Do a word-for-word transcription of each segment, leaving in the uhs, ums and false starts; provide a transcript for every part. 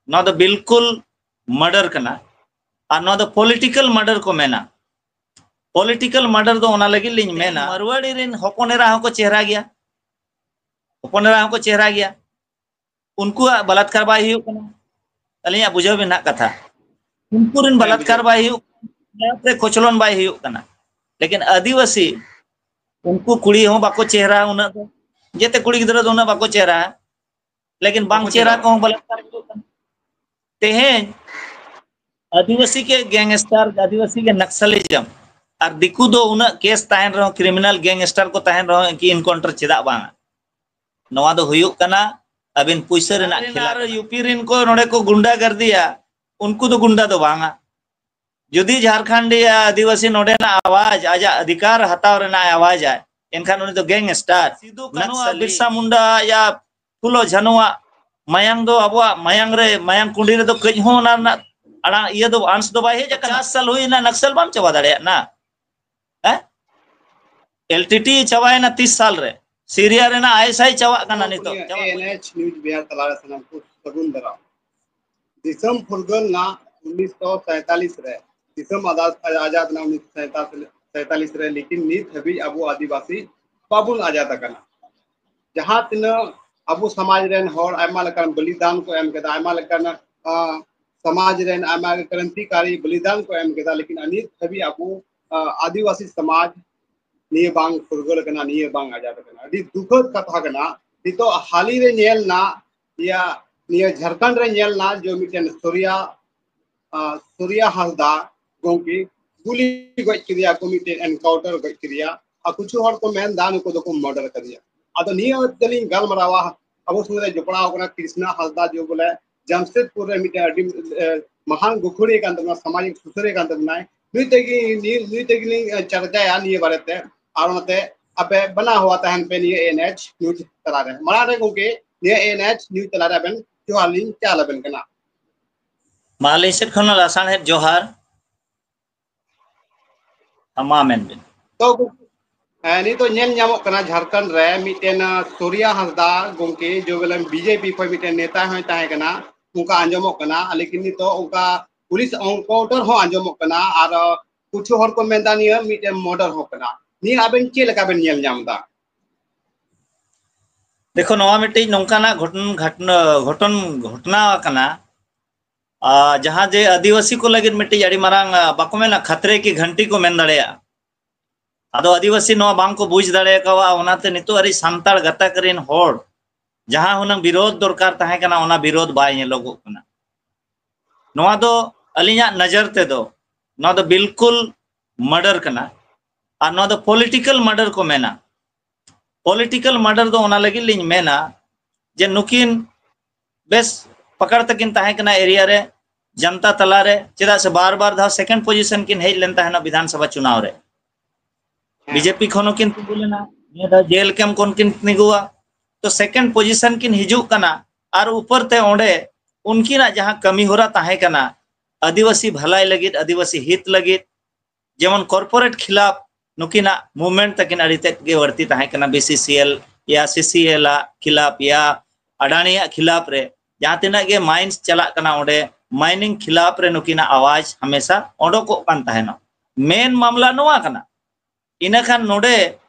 ᱱᱚᱣᱟ ᱫᱚ ᱵᱤᱞᱠᱩᱞ ᱢᱟᱨᱰᱟᱨ ᱠᱟᱱᱟ᱾ ᱟᱨ ᱱᱚᱣᱟ ᱫᱚ ᱯᱚᱞᱤᱴᱤᱠᱟᱞ ᱢᱟᱨᱰᱟᱨ ᱠᱚ ᱢᱮᱱᱟ᱾ ᱯᱚᱞᱤᱴᱤᱠᱟᱞ ᱢᱟᱨᱰᱟᱨ ᱫᱚ ᱚᱱᱟ ᱞᱟᱹᱜᱤᱫ ᱞᱤᱧ ᱢᱮᱱᱟ, ᱢᱟᱨᱣᱟᱲᱤ ᱨᱮᱱ ᱦᱚᱯᱚᱱ ᱮᱨᱟ ᱦᱚᱸᱠᱚ ᱪᱮᱦᱨᱟ ᱜᱮᱭᱟ, ᱦᱚᱯᱚᱱ ᱮᱨᱟ ᱦᱚᱸᱠᱚ ᱪᱮᱦᱨᱟ ᱜᱮᱭᱟ, ᱩᱱᱠᱩᱣᱟᱜ ᱵᱟᱞᱟᱛᱠᱟᱨ ᱵᱟᱭ ᱦᱩᱭᱩᱜ ᱠᱟᱱᱟ᱾ ᱟᱹᱞᱤᱧᱟᱜ ᱵᱩᱡᱷᱟᱹᱣ ᱵᱤᱱ ᱱᱟᱜ ᱠᱟᱛᱷᱟ, ᱩᱱᱠᱩ ᱨᱮᱱ ᱦᱮᱸ, ᱵᱟᱞᱟᱛᱠᱟᱨ ᱵᱩᱡᱷᱟᱹᱣ᱾ ᱵᱟᱭ ᱦᱩᱭᱩᱜ ᱠᱟᱱᱟ, ᱨᱮ ᱠᱚᱪᱞᱚᱱ ᱵᱟᱭ ᱦᱩᱭᱩᱜ ᱠᱟᱱᱟ᱾ ᱞᱮᱠᱤᱱ ᱟᱹᱫᱤᱵᱟᱹᱥᱤ, ᱩᱱᱠᱩ ᱠᱩᱲᱤ ᱦᱚᱸ ᱵᱟᱠᱚ ᱪᱮᱦᱨᱟ ᱩᱱᱟᱹᱜ ᱫᱚ, ᱡᱮᱛᱮ ᱠᱩᱲᱤ ᱜᱤᱫᱽᱨᱟᱹ ᱫᱚ ᱩᱱᱟᱹᱜ ᱵᱟᱠᱚ ᱪᱮᱦᱨᱟ, ᱞᱮᱠᱤᱱ ᱵᱟᱝ ᱵᱟᱠᱚ ᱪᱮᱦᱨᱟ ᱪᱮᱦᱨᱟ᱾ ᱠᱚᱦᱚᱸ ᱵᱟᱞᱟᱛᱠᱟᱨ ᱦᱩᱭᱩᱜ ᱠᱟᱱᱟ᱾ ᱛᱮᱦᱮᱧ ᱟᱹᱫᱤᱵᱟᱹᱥᱤ ᱜᱮ ᱜᱮᱝᱥᱴᱟᱨ, ᱟᱹᱫᱤᱵᱟᱹᱥᱤ ᱜᱮ ᱱᱟᱠᱥᱟᱞᱤᱡᱚᱢ, ᱟᱨ ᱫᱤᱠᱩ ᱫᱚ ᱩᱱᱟᱹᱜ ᱠᱮᱥ ᱛᱟᱦᱮᱱ ᱨᱮᱦᱚᱸ, ᱠᱨᱤᱢᱤᱱᱟᱞ ᱜᱮᱝᱥᱴᱟᱨ ᱠᱚ ᱛᱟᱦᱮᱱ ᱨᱮᱦᱚᱸ, ᱩᱱᱠᱤ ᱤᱱᱠᱟᱣᱩᱱᱴᱟᱨ ᱪᱮᱫᱟᱜ ᱵᱟᱝᱟ? ᱱᱚᱣᱟ ᱫᱚ ᱦᱩᱭᱩᱜ ᱠᱟᱱᱟ ᱟᱹᱵᱤᱱ ᱯᱩᱭᱥᱟᱹ ᱨᱮᱱᱟᱜ ᱟᱨ ᱠᱷᱮᱞᱟ ᱟᱨ ᱠᱟᱱᱟ᱾ ᱭᱩᱯᱤ ᱨᱮᱱ ᱠᱚ ᱱᱚᱰᱮ ᱠᱚ ᱜᱩᱱᱰᱟ ᱜᱟᱨᱫᱤᱭᱟ, ᱩᱱᱠᱩ ᱫᱚ ᱜᱩᱱᱰᱟ ᱫᱚ ᱵᱟᱝᱟ᱾ ᱡᱩᱫᱤ ᱡᱷᱟᱨᱠᱷᱚᱸᱰᱤᱭᱟ ᱟᱹᱫᱤᱵᱟᱹᱥᱤ ᱱᱚᱰᱮᱱᱟᱜ ᱟᱣᱟᱡᱽ, ᱟᱡᱟᱜ ᱚᱫᱷᱤᱠᱟᱨ ᱦᱟᱛᱟᱣ ᱨᱮᱱᱟᱜ ᱮ ᱟᱣᱟᱡᱟᱭ, ᱮᱱᱠᱷᱟᱱ ᱩᱱᱤ ᱫᱚ ᱜᱮᱝᱥᱴᱟᱨ᱾ ᱥᱤᱫᱩ ᱠᱟᱹᱱᱦᱩ ᱟᱜ, ᱱᱟᱠᱥᱟᱞᱤ᱾ ᱵᱤᱨᱥᱟ ᱢᱩᱱᱰᱟ ᱭᱟ ᱯᱷᱩᱞᱳ ᱡᱷᱟᱱᱩᱣᱟᱜ ᱢᱟᱭᱟᱝ ᱫᱚ ᱟᱵᱚᱣᱟᱜ ᱢᱟᱭᱟᱝ ᱨᱮ, ᱢᱟᱭᱟᱝ ᱠᱩᱸᱰᱤ ᱨᱮᱫᱚ ᱠᱟᱹᱡ ᱦᱚᱸ ᱚᱱᱟ ᱨᱮᱱᱟᱜ ᱟᱲᱟᱝ, ᱤᱭᱟᱹ ᱫᱚ, ᱟᱸᱥ ᱫᱚ ᱵᱟᱭ ᱦᱮᱡ ᱟᱠᱟᱱᱟ᱾ ᱯᱚᱪᱟᱥ ᱥᱟᱞ ᱦᱩᱭᱱᱟ, ᱱᱟᱠᱥᱟᱞ ᱵᱟᱢ ᱪᱟᱵᱟ ᱫᱟᱲᱮᱭᱟᱜ ᱱᱟ? ᱦᱮᱸ? ᱮᱞ ᱴᱤ ᱴᱤ ᱪᱟᱵᱟᱭᱮᱱᱟ ᱛᱤᱥ ᱥᱟᱞ ᱨᱮ, ᱥᱤᱨᱤᱭᱟ ᱨᱮᱱᱟᱜ ᱟᱭ ᱮᱥ ᱟᱭ ᱪᱟᱵᱟᱜ ᱠᱟᱱᱟ ᱱᱤᱛᱚᱜ, ᱱᱤᱭᱟᱹ ᱪᱟᱵᱟᱜ ᱠᱟᱱᱟ᱾ ᱮ ᱮᱱ ᱮᱭᱤᱪ ᱱᱤᱭᱩᱡᱽ ᱵᱤᱦᱟᱨ ᱛᱟᱞᱟ ᱨᱮ ᱥᱟᱱᱟᱢ ᱠᱚ ᱥᱟᱹᱜᱩᱱ ᱫᱟᱨᱟᱢ᱾ ᱫᱤᱥᱚᱢ ᱯᱷᱩᱨᱜᱟᱹᱞ ᱱᱟ ᱩᱱᱤᱥᱥᱚ ᱥᱟᱭᱛᱟᱞᱤᱥ ᱨᱮ, ᱫᱤᱥᱚᱢ ᱟᱫᱟ-, ᱟᱡᱟᱫ ᱱᱟ ᱩᱱᱤᱥᱥᱚ ᱥᱟᱭᱛᱟᱞᱤᱥ ᱨᱮ, ᱞᱮᱠᱤᱱ ᱱᱤᱛ ᱦᱟᱹᱵᱤᱡ ᱟᱵᱚ ᱟᱹᱫᱤᱵᱟᱹᱥᱤ ᱵᱟᱵᱚᱱ ᱟᱡᱟᱫ ᱟᱠᱟᱱᱟ᱾ ᱡᱟᱦᱟᱸ ᱛᱤᱱᱟᱹᱜ ᱟᱵᱚ ᱥᱚᱢᱟᱡᱽ ᱨᱮᱱ ᱦᱚᱲ ᱟᱭᱢᱟ ᱞᱮᱠᱟᱱ ᱵᱚᱞᱤᱫᱟᱱ ᱠᱚ ᱮᱢ ᱠᱮᱫᱟ, ᱟᱭᱢᱟ ᱞᱮᱠᱟᱱ, ᱟ, ᱥᱚᱢᱟᱡᱽ ᱨᱮᱱ ᱟᱭᱢᱟ ᱠᱨᱟᱱᱛᱤᱠᱟᱨᱤ ᱵᱚᱞᱤᱫᱟᱱ ᱠᱚ ᱮᱢ ᱠᱮᱫᱟ, ᱞᱮᱠᱤᱱ ᱱᱤᱛ ᱦᱟᱹᱵᱤᱡ ᱟᱵᱚ, ᱟ, ᱟᱹᱫᱤᱵᱟᱹᱥᱤ ᱥᱚᱢᱟᱡᱽ ᱱᱤᱭᱟᱹ ᱵᱟᱝ ᱯᱷᱩᱨᱜᱟᱹᱞ ᱟᱠᱟᱱᱟ, ᱱᱤᱭᱟᱹ ᱵᱟᱝ ᱟᱡᱟᱫ ᱟᱠᱟᱱᱟ᱾ ᱟᱹᱰᱤ ᱫᱩᱠᱷᱟᱹᱫ ᱠᱟᱛᱷᱟ ᱠᱟᱱᱟ᱾ ᱱᱤᱛᱚᱜ ᱦᱟᱹᱞᱤ ᱨᱮ ᱧᱮᱞ ᱱᱟ, ᱤᱭᱟ, ᱱᱤᱭᱟᱹ ᱡᱷᱟᱲᱠᱷᱚᱸᱰ ᱨᱮ ᱧᱮᱞ ᱱᱟ ᱡᱮ ᱢᱤᱫᱴᱮᱱ ᱥᱩᱨᱭᱟ, ᱟ, ᱥᱩᱨᱭᱟ ᱦᱟᱸᱥᱫᱟ ᱜᱚᱢᱠᱮ ᱜᱩᱞᱤ ᱜᱚᱡ ᱠᱮᱫᱮᱭᱟ ᱠᱚ, ᱢᱤᱫᱴᱮᱱ ᱮᱱᱠᱟᱣᱩᱱᱴᱟᱨ ᱜᱚᱡ ᱠᱮᱫᱮᱭᱟ᱾ ᱟᱨ ᱠᱤᱪᱷᱩ ᱦᱚᱲ ᱠᱚ ᱢᱮᱱ ᱫᱟ ᱱᱩᱠᱩ ᱫᱚᱠᱚ ᱢᱟᱨᱰᱟᱨ ᱠᱟᱫᱮᱭᱟ᱾ ᱟᱫᱚ ᱱᱤᱭᱟᱹ ᱛᱮᱞᱤᱧ ᱜᱟᱞᱢᱟᱨᱟᱣᱟ, ᱟᱵᱚ ᱥᱚᱸᱜᱮ ᱨᱮ ᱡᱚᱯᱲᱟᱣ ᱠᱟᱱᱟ ᱠᱨᱤᱥᱱᱟ ᱦᱟᱸᱥᱫᱟ, ᱡᱮ ᱵᱚᱞᱮ ᱡᱟᱢᱥᱮᱫᱽᱯᱩᱨ ᱨᱮ ᱢᱤᱫᱴᱮᱱ ᱟᱹᱰᱤ, ᱮ, ᱢᱟᱦᱟᱱ ᱜᱟᱹᱠᱷᱩᱲᱤᱭᱟᱹ ᱠᱟᱱ ᱛᱟᱵᱚᱱᱟ, ᱥᱟᱢᱟᱡᱤᱠ ᱥᱩᱥᱟᱹᱨᱤᱭᱟᱹ ᱠᱟᱱ ᱛᱟᱵᱚᱱᱟᱭ᱾ ᱱᱩᱭ ᱛᱮᱜᱮ, ᱱᱩᱭ, ᱱᱩᱭ ᱛᱮᱜᱮᱞᱤᱧ, ᱮ, ᱪᱟᱨᱪᱟᱭᱟ ᱱᱤᱭᱟᱹ ᱵᱟᱨᱮᱛᱮ᱾ ᱟᱨ ᱚᱱᱟᱛᱮ ᱟᱯᱮ ᱵᱟᱱᱟ ᱦᱚᱣᱟ ᱛᱟᱦᱮᱱ ᱯᱮ ᱱᱤᱭᱟᱹ ᱮ ᱮᱱ ᱮᱭᱤᱪ ᱱᱤᱭᱩᱡᱽ ᱛᱟᱞᱟᱨᱮ᱾ ᱢᱟᱲᱟᱝ ᱨᱮ ᱜᱚᱢᱠᱮ, ᱱᱤᱭᱟᱹ ᱮ ᱮᱱ ᱮᱭᱤᱪ ᱱᱤᱭᱩᱡᱽ ᱛᱟᱞᱟᱨᱮ ᱟᱵᱮᱱ ᱡᱚᱦᱟᱨ ᱞᱤᱧ ᱪᱟᱞ ᱟᱵᱮᱱ ᱠᱟᱱᱟ᱾ ᱢᱟ ᱟᱹᱞᱤᱧ ᱥᱮᱫ ᱠᱷᱚᱱ ᱞᱟᱥᱟᱲᱦᱮᱫ ᱡᱚᱦᱟᱨ᱾ ᱢᱟ ᱢᱮᱱ ᱵᱤᱱ᱾ ᱛᱚ, ᱮ, ᱱᱤᱛᱚᱜ ᱧᱮᱞ ᱧᱟᱢᱚᱜ ᱠᱟᱱᱟ ᱡᱷᱟᱲᱠᱷᱚᱸᱰ ᱨᱮ ᱢᱤᱫᱴᱮᱱ, ᱟ, ᱥᱩᱨᱭᱟ ᱦᱟᱸᱥᱫᱟ ᱜᱚᱢᱠᱮ, ᱡᱮ ᱵᱚᱞᱮ ᱵᱤ ᱡᱮ ᱯᱤ ᱠᱷᱚᱱ ᱢᱤᱫᱴᱮᱱ ᱱᱮᱛᱟ ᱦᱚᱸᱭ ᱛᱟᱦᱮᱸ ᱠᱟᱱᱟ, ᱚᱱᱠᱟ ᱟᱸᱡᱚᱢᱚᱜ ᱠᱟᱱᱟ, ᱞᱮᱠᱤᱱ ᱱᱤᱛᱚᱜ ᱚᱱᱠᱟ ᱯᱩᱞᱤᱥ ᱮᱱᱠᱟᱣᱩᱱᱴᱟᱨ ᱦᱚᱸ ᱟᱸᱡᱚᱢᱚᱜ ᱠᱟᱱᱟ, ᱟᱨ ᱠᱤᱪᱷᱩ ᱦᱚᱲ ᱠᱚ ᱢᱮᱱᱫᱟ ᱱᱤᱭᱟᱹ ᱢᱤᱫᱴᱮᱱ ᱢᱟᱨᱰᱟᱨ ᱦᱚᱸ ᱠᱟᱱᱟ᱾ ᱱᱤᱭᱟᱹ ᱟᱵᱮᱱ ᱪᱮᱫ ᱞᱮᱠᱟ ᱵᱮᱱ ᱧᱮᱞ ᱧᱟᱢ ᱮᱫᱟ? ᱫᱮᱠᱷᱚ, ᱱᱚᱣᱟ ᱢᱤᱫᱴᱤᱡ ᱱᱚᱝᱠᱟᱱᱟᱜ ᱜᱷᱚᱴᱚᱱ, ᱜᱷᱚᱴᱚᱱ, ᱜᱷᱚᱴᱚᱱ ᱜᱷᱚᱴᱱᱟ ᱟᱠᱟᱱᱟ, ᱟᱨ ᱡᱟᱦᱟᱸ ᱡᱮ ᱟᱹᱫᱤᱵᱟᱹᱥᱤ ᱠᱚ ᱞᱟᱹᱜᱤᱫ ᱢᱤᱫᱴᱤᱡ ᱟᱹᱰᱤ ᱢᱟᱨᱟᱝ, ᱟ, ᱵᱟᱠᱚ ᱢᱮᱱᱟ, ᱠᱷᱟᱛᱨᱮ ᱠᱤ ᱜᱷᱟᱱᱴᱤ ᱠᱚ ᱢᱮᱱ ᱫᱟᱲᱮᱭᱟᱜᱼᱟ᱾ ᱟᱫᱚ ᱟᱹᱫᱤᱵᱟᱹᱥᱤ ᱱᱚᱣᱟ ᱵᱟᱝ ᱠᱚ ᱵᱩᱡᱽ ᱫᱟᱲᱮ ᱠᱟᱣᱟ, ᱚᱱᱟᱛᱮ ᱱᱤᱛᱚᱜ ᱟᱹᱰᱤ ᱥᱟᱱᱛᱟᱲ ᱜᱟᱛᱟᱠ ᱨᱮᱱ ᱦᱚᱲ ᱡᱟᱦᱟᱸ ᱦᱩᱱᱟᱹᱝ ᱵᱤᱨᱳᱫᱷ ᱫᱚᱨᱠᱟᱨ ᱛᱟᱦᱮᱸ ᱠᱟᱱᱟ, ᱚᱱᱟ ᱵᱤᱨᱳᱫᱷ ᱵᱟᱭ ᱧᱮᱞᱚᱜᱚᱜ ᱠᱟᱱᱟ᱾ ᱱᱚᱣᱟ ᱫᱚ ᱟᱹᱞᱤᱧᱟᱜ ᱱᱚᱡᱚᱨ ᱛᱮᱫᱚ ᱱᱚᱣᱟ ᱫᱚ ᱵᱤᱞᱠᱩᱞ ᱢᱟᱨᱰᱟᱨ ᱠᱟᱱᱟ, ᱟᱨ ᱱᱚᱣᱟ ᱫᱚ ᱯᱚᱞᱤᱴᱤᱠᱟᱞ ᱢᱟᱨᱰᱟᱨ ᱠᱚ ᱢᱮᱱᱟ᱾ ᱯᱚᱞᱤᱴᱤᱠᱟᱞ ᱢᱟᱨᱰᱟᱨ ᱫᱚ ᱚᱱᱟ ᱞᱟᱹᱜᱤᱫ ᱞᱤᱧ ᱢᱮᱱᱟ ᱡᱮ ᱱᱩᱠᱤᱱ ᱵᱮᱥ ᱯᱟᱠᱟᱲ ᱛᱟᱹᱠᱤᱱ ᱛᱟᱦᱮᱸ ᱠᱟᱱᱟ ᱮᱨᱤᱭᱟ ᱨᱮ, ᱡᱟᱱᱛᱟ ᱛᱟᱞᱟ ᱨᱮ, ᱪᱮᱫᱟᱜ ᱥᱮ ᱵᱟᱨ ᱵᱟᱨ ᱫᱷᱟᱣ ᱥᱮᱠᱮᱱᱰ ᱯᱚᱡᱤᱥᱚᱱ ᱠᱤᱱ ᱦᱮᱡ ᱞᱮᱱ ᱛᱟᱦᱮᱱᱟ ᱵᱤᱫᱷᱟᱱ ᱥᱚᱵᱷᱟ ᱪᱩᱱᱟᱣ ᱨᱮ᱾ ᱦᱮᱸ᱾ ᱵᱤᱡᱮᱯᱤ ᱠᱷᱚᱱ ᱦᱚᱸ ᱠᱤᱱ ᱛᱤᱸᱜᱩ ᱞᱮᱱᱟ, ᱱᱤᱭᱟᱹ ᱫᱷᱟᱣ ᱡᱮ ᱮᱞ ᱠᱮ ᱮᱢ ᱠᱷᱚᱱ ᱠᱤᱱ ᱛᱤᱸᱜᱩᱣᱟ᱾ ᱛᱚ ᱥᱮᱠᱮᱱᱰ ᱯᱚᱡᱤᱥᱚᱱ ᱠᱤᱱ ᱦᱤᱡᱩᱜ ᱠᱟᱱᱟ, ᱟᱨ ᱩᱯᱚᱨ ᱛᱮ ᱚᱸᱰᱮ ᱩᱱᱠᱤᱱᱟᱜ ᱡᱟᱦᱟᱸ ᱠᱟᱹᱢᱤ ᱦᱚᱨᱟ ᱛᱟᱦᱮᱸ ᱠᱟᱱᱟ ᱟᱹᱫᱤᱵᱟᱹᱥᱤ ᱵᱷᱟᱹᱞᱟᱹᱭ ᱞᱟᱹᱜᱤᱫ, ᱟᱹᱫᱤᱵᱟᱹᱥᱤ ᱦᱤᱛ ᱞᱟᱹᱜᱤᱫ, ᱡᱮᱢᱚᱱ ᱠᱚᱨᱯᱳᱨᱮᱴ ᱠᱷᱤᱞᱟᱯ ᱱᱩᱠᱤᱱᱟᱜ ᱢᱩᱵᱷᱢᱮᱱᱴ ᱛᱟᱹᱠᱤᱱ ᱟᱹᱰᱤ ᱛᱮᱫ ᱜᱮ ᱵᱟᱹᱲᱛᱤ ᱛᱟᱦᱮᱸ ᱠᱟᱱᱟ, ᱵᱤ ᱥᱤ ᱥᱤ ᱮᱞ ᱭᱟ ᱥᱤ ᱥᱤ ᱮᱞ ᱟᱜ ᱠᱷᱤᱞᱟᱯ ᱭᱟ ᱟᱰᱟᱱᱤᱭᱟᱜ ᱠᱷᱤᱞᱟᱯ ᱨᱮ ᱡᱟᱦᱟᱸ ᱛᱤᱱᱟᱹᱜ ᱜᱮ ᱢᱟᱭᱤᱱᱥ ᱪᱟᱞᱟᱜ ᱠᱟᱱᱟ, ᱚᱸᱰᱮ ᱢᱟᱭᱱᱤᱝ ᱠᱷᱤᱞᱟᱯ ᱨᱮ ᱱᱩᱠᱤᱱᱟᱜ ᱟᱣᱟᱡᱽ ᱦᱟᱢᱮᱥᱟ ᱚᱰᱚᱠᱚᱜ ᱠᱟᱱ ᱛᱟᱦᱮᱱᱟ᱾ ᱢᱮᱱ ᱢᱟᱢᱞᱟ ᱱᱚᱣᱟ ᱠᱟᱱᱟ᱾ ᱤᱱᱟᱹ ᱠᱷᱟᱱ ᱱᱚᱰᱮ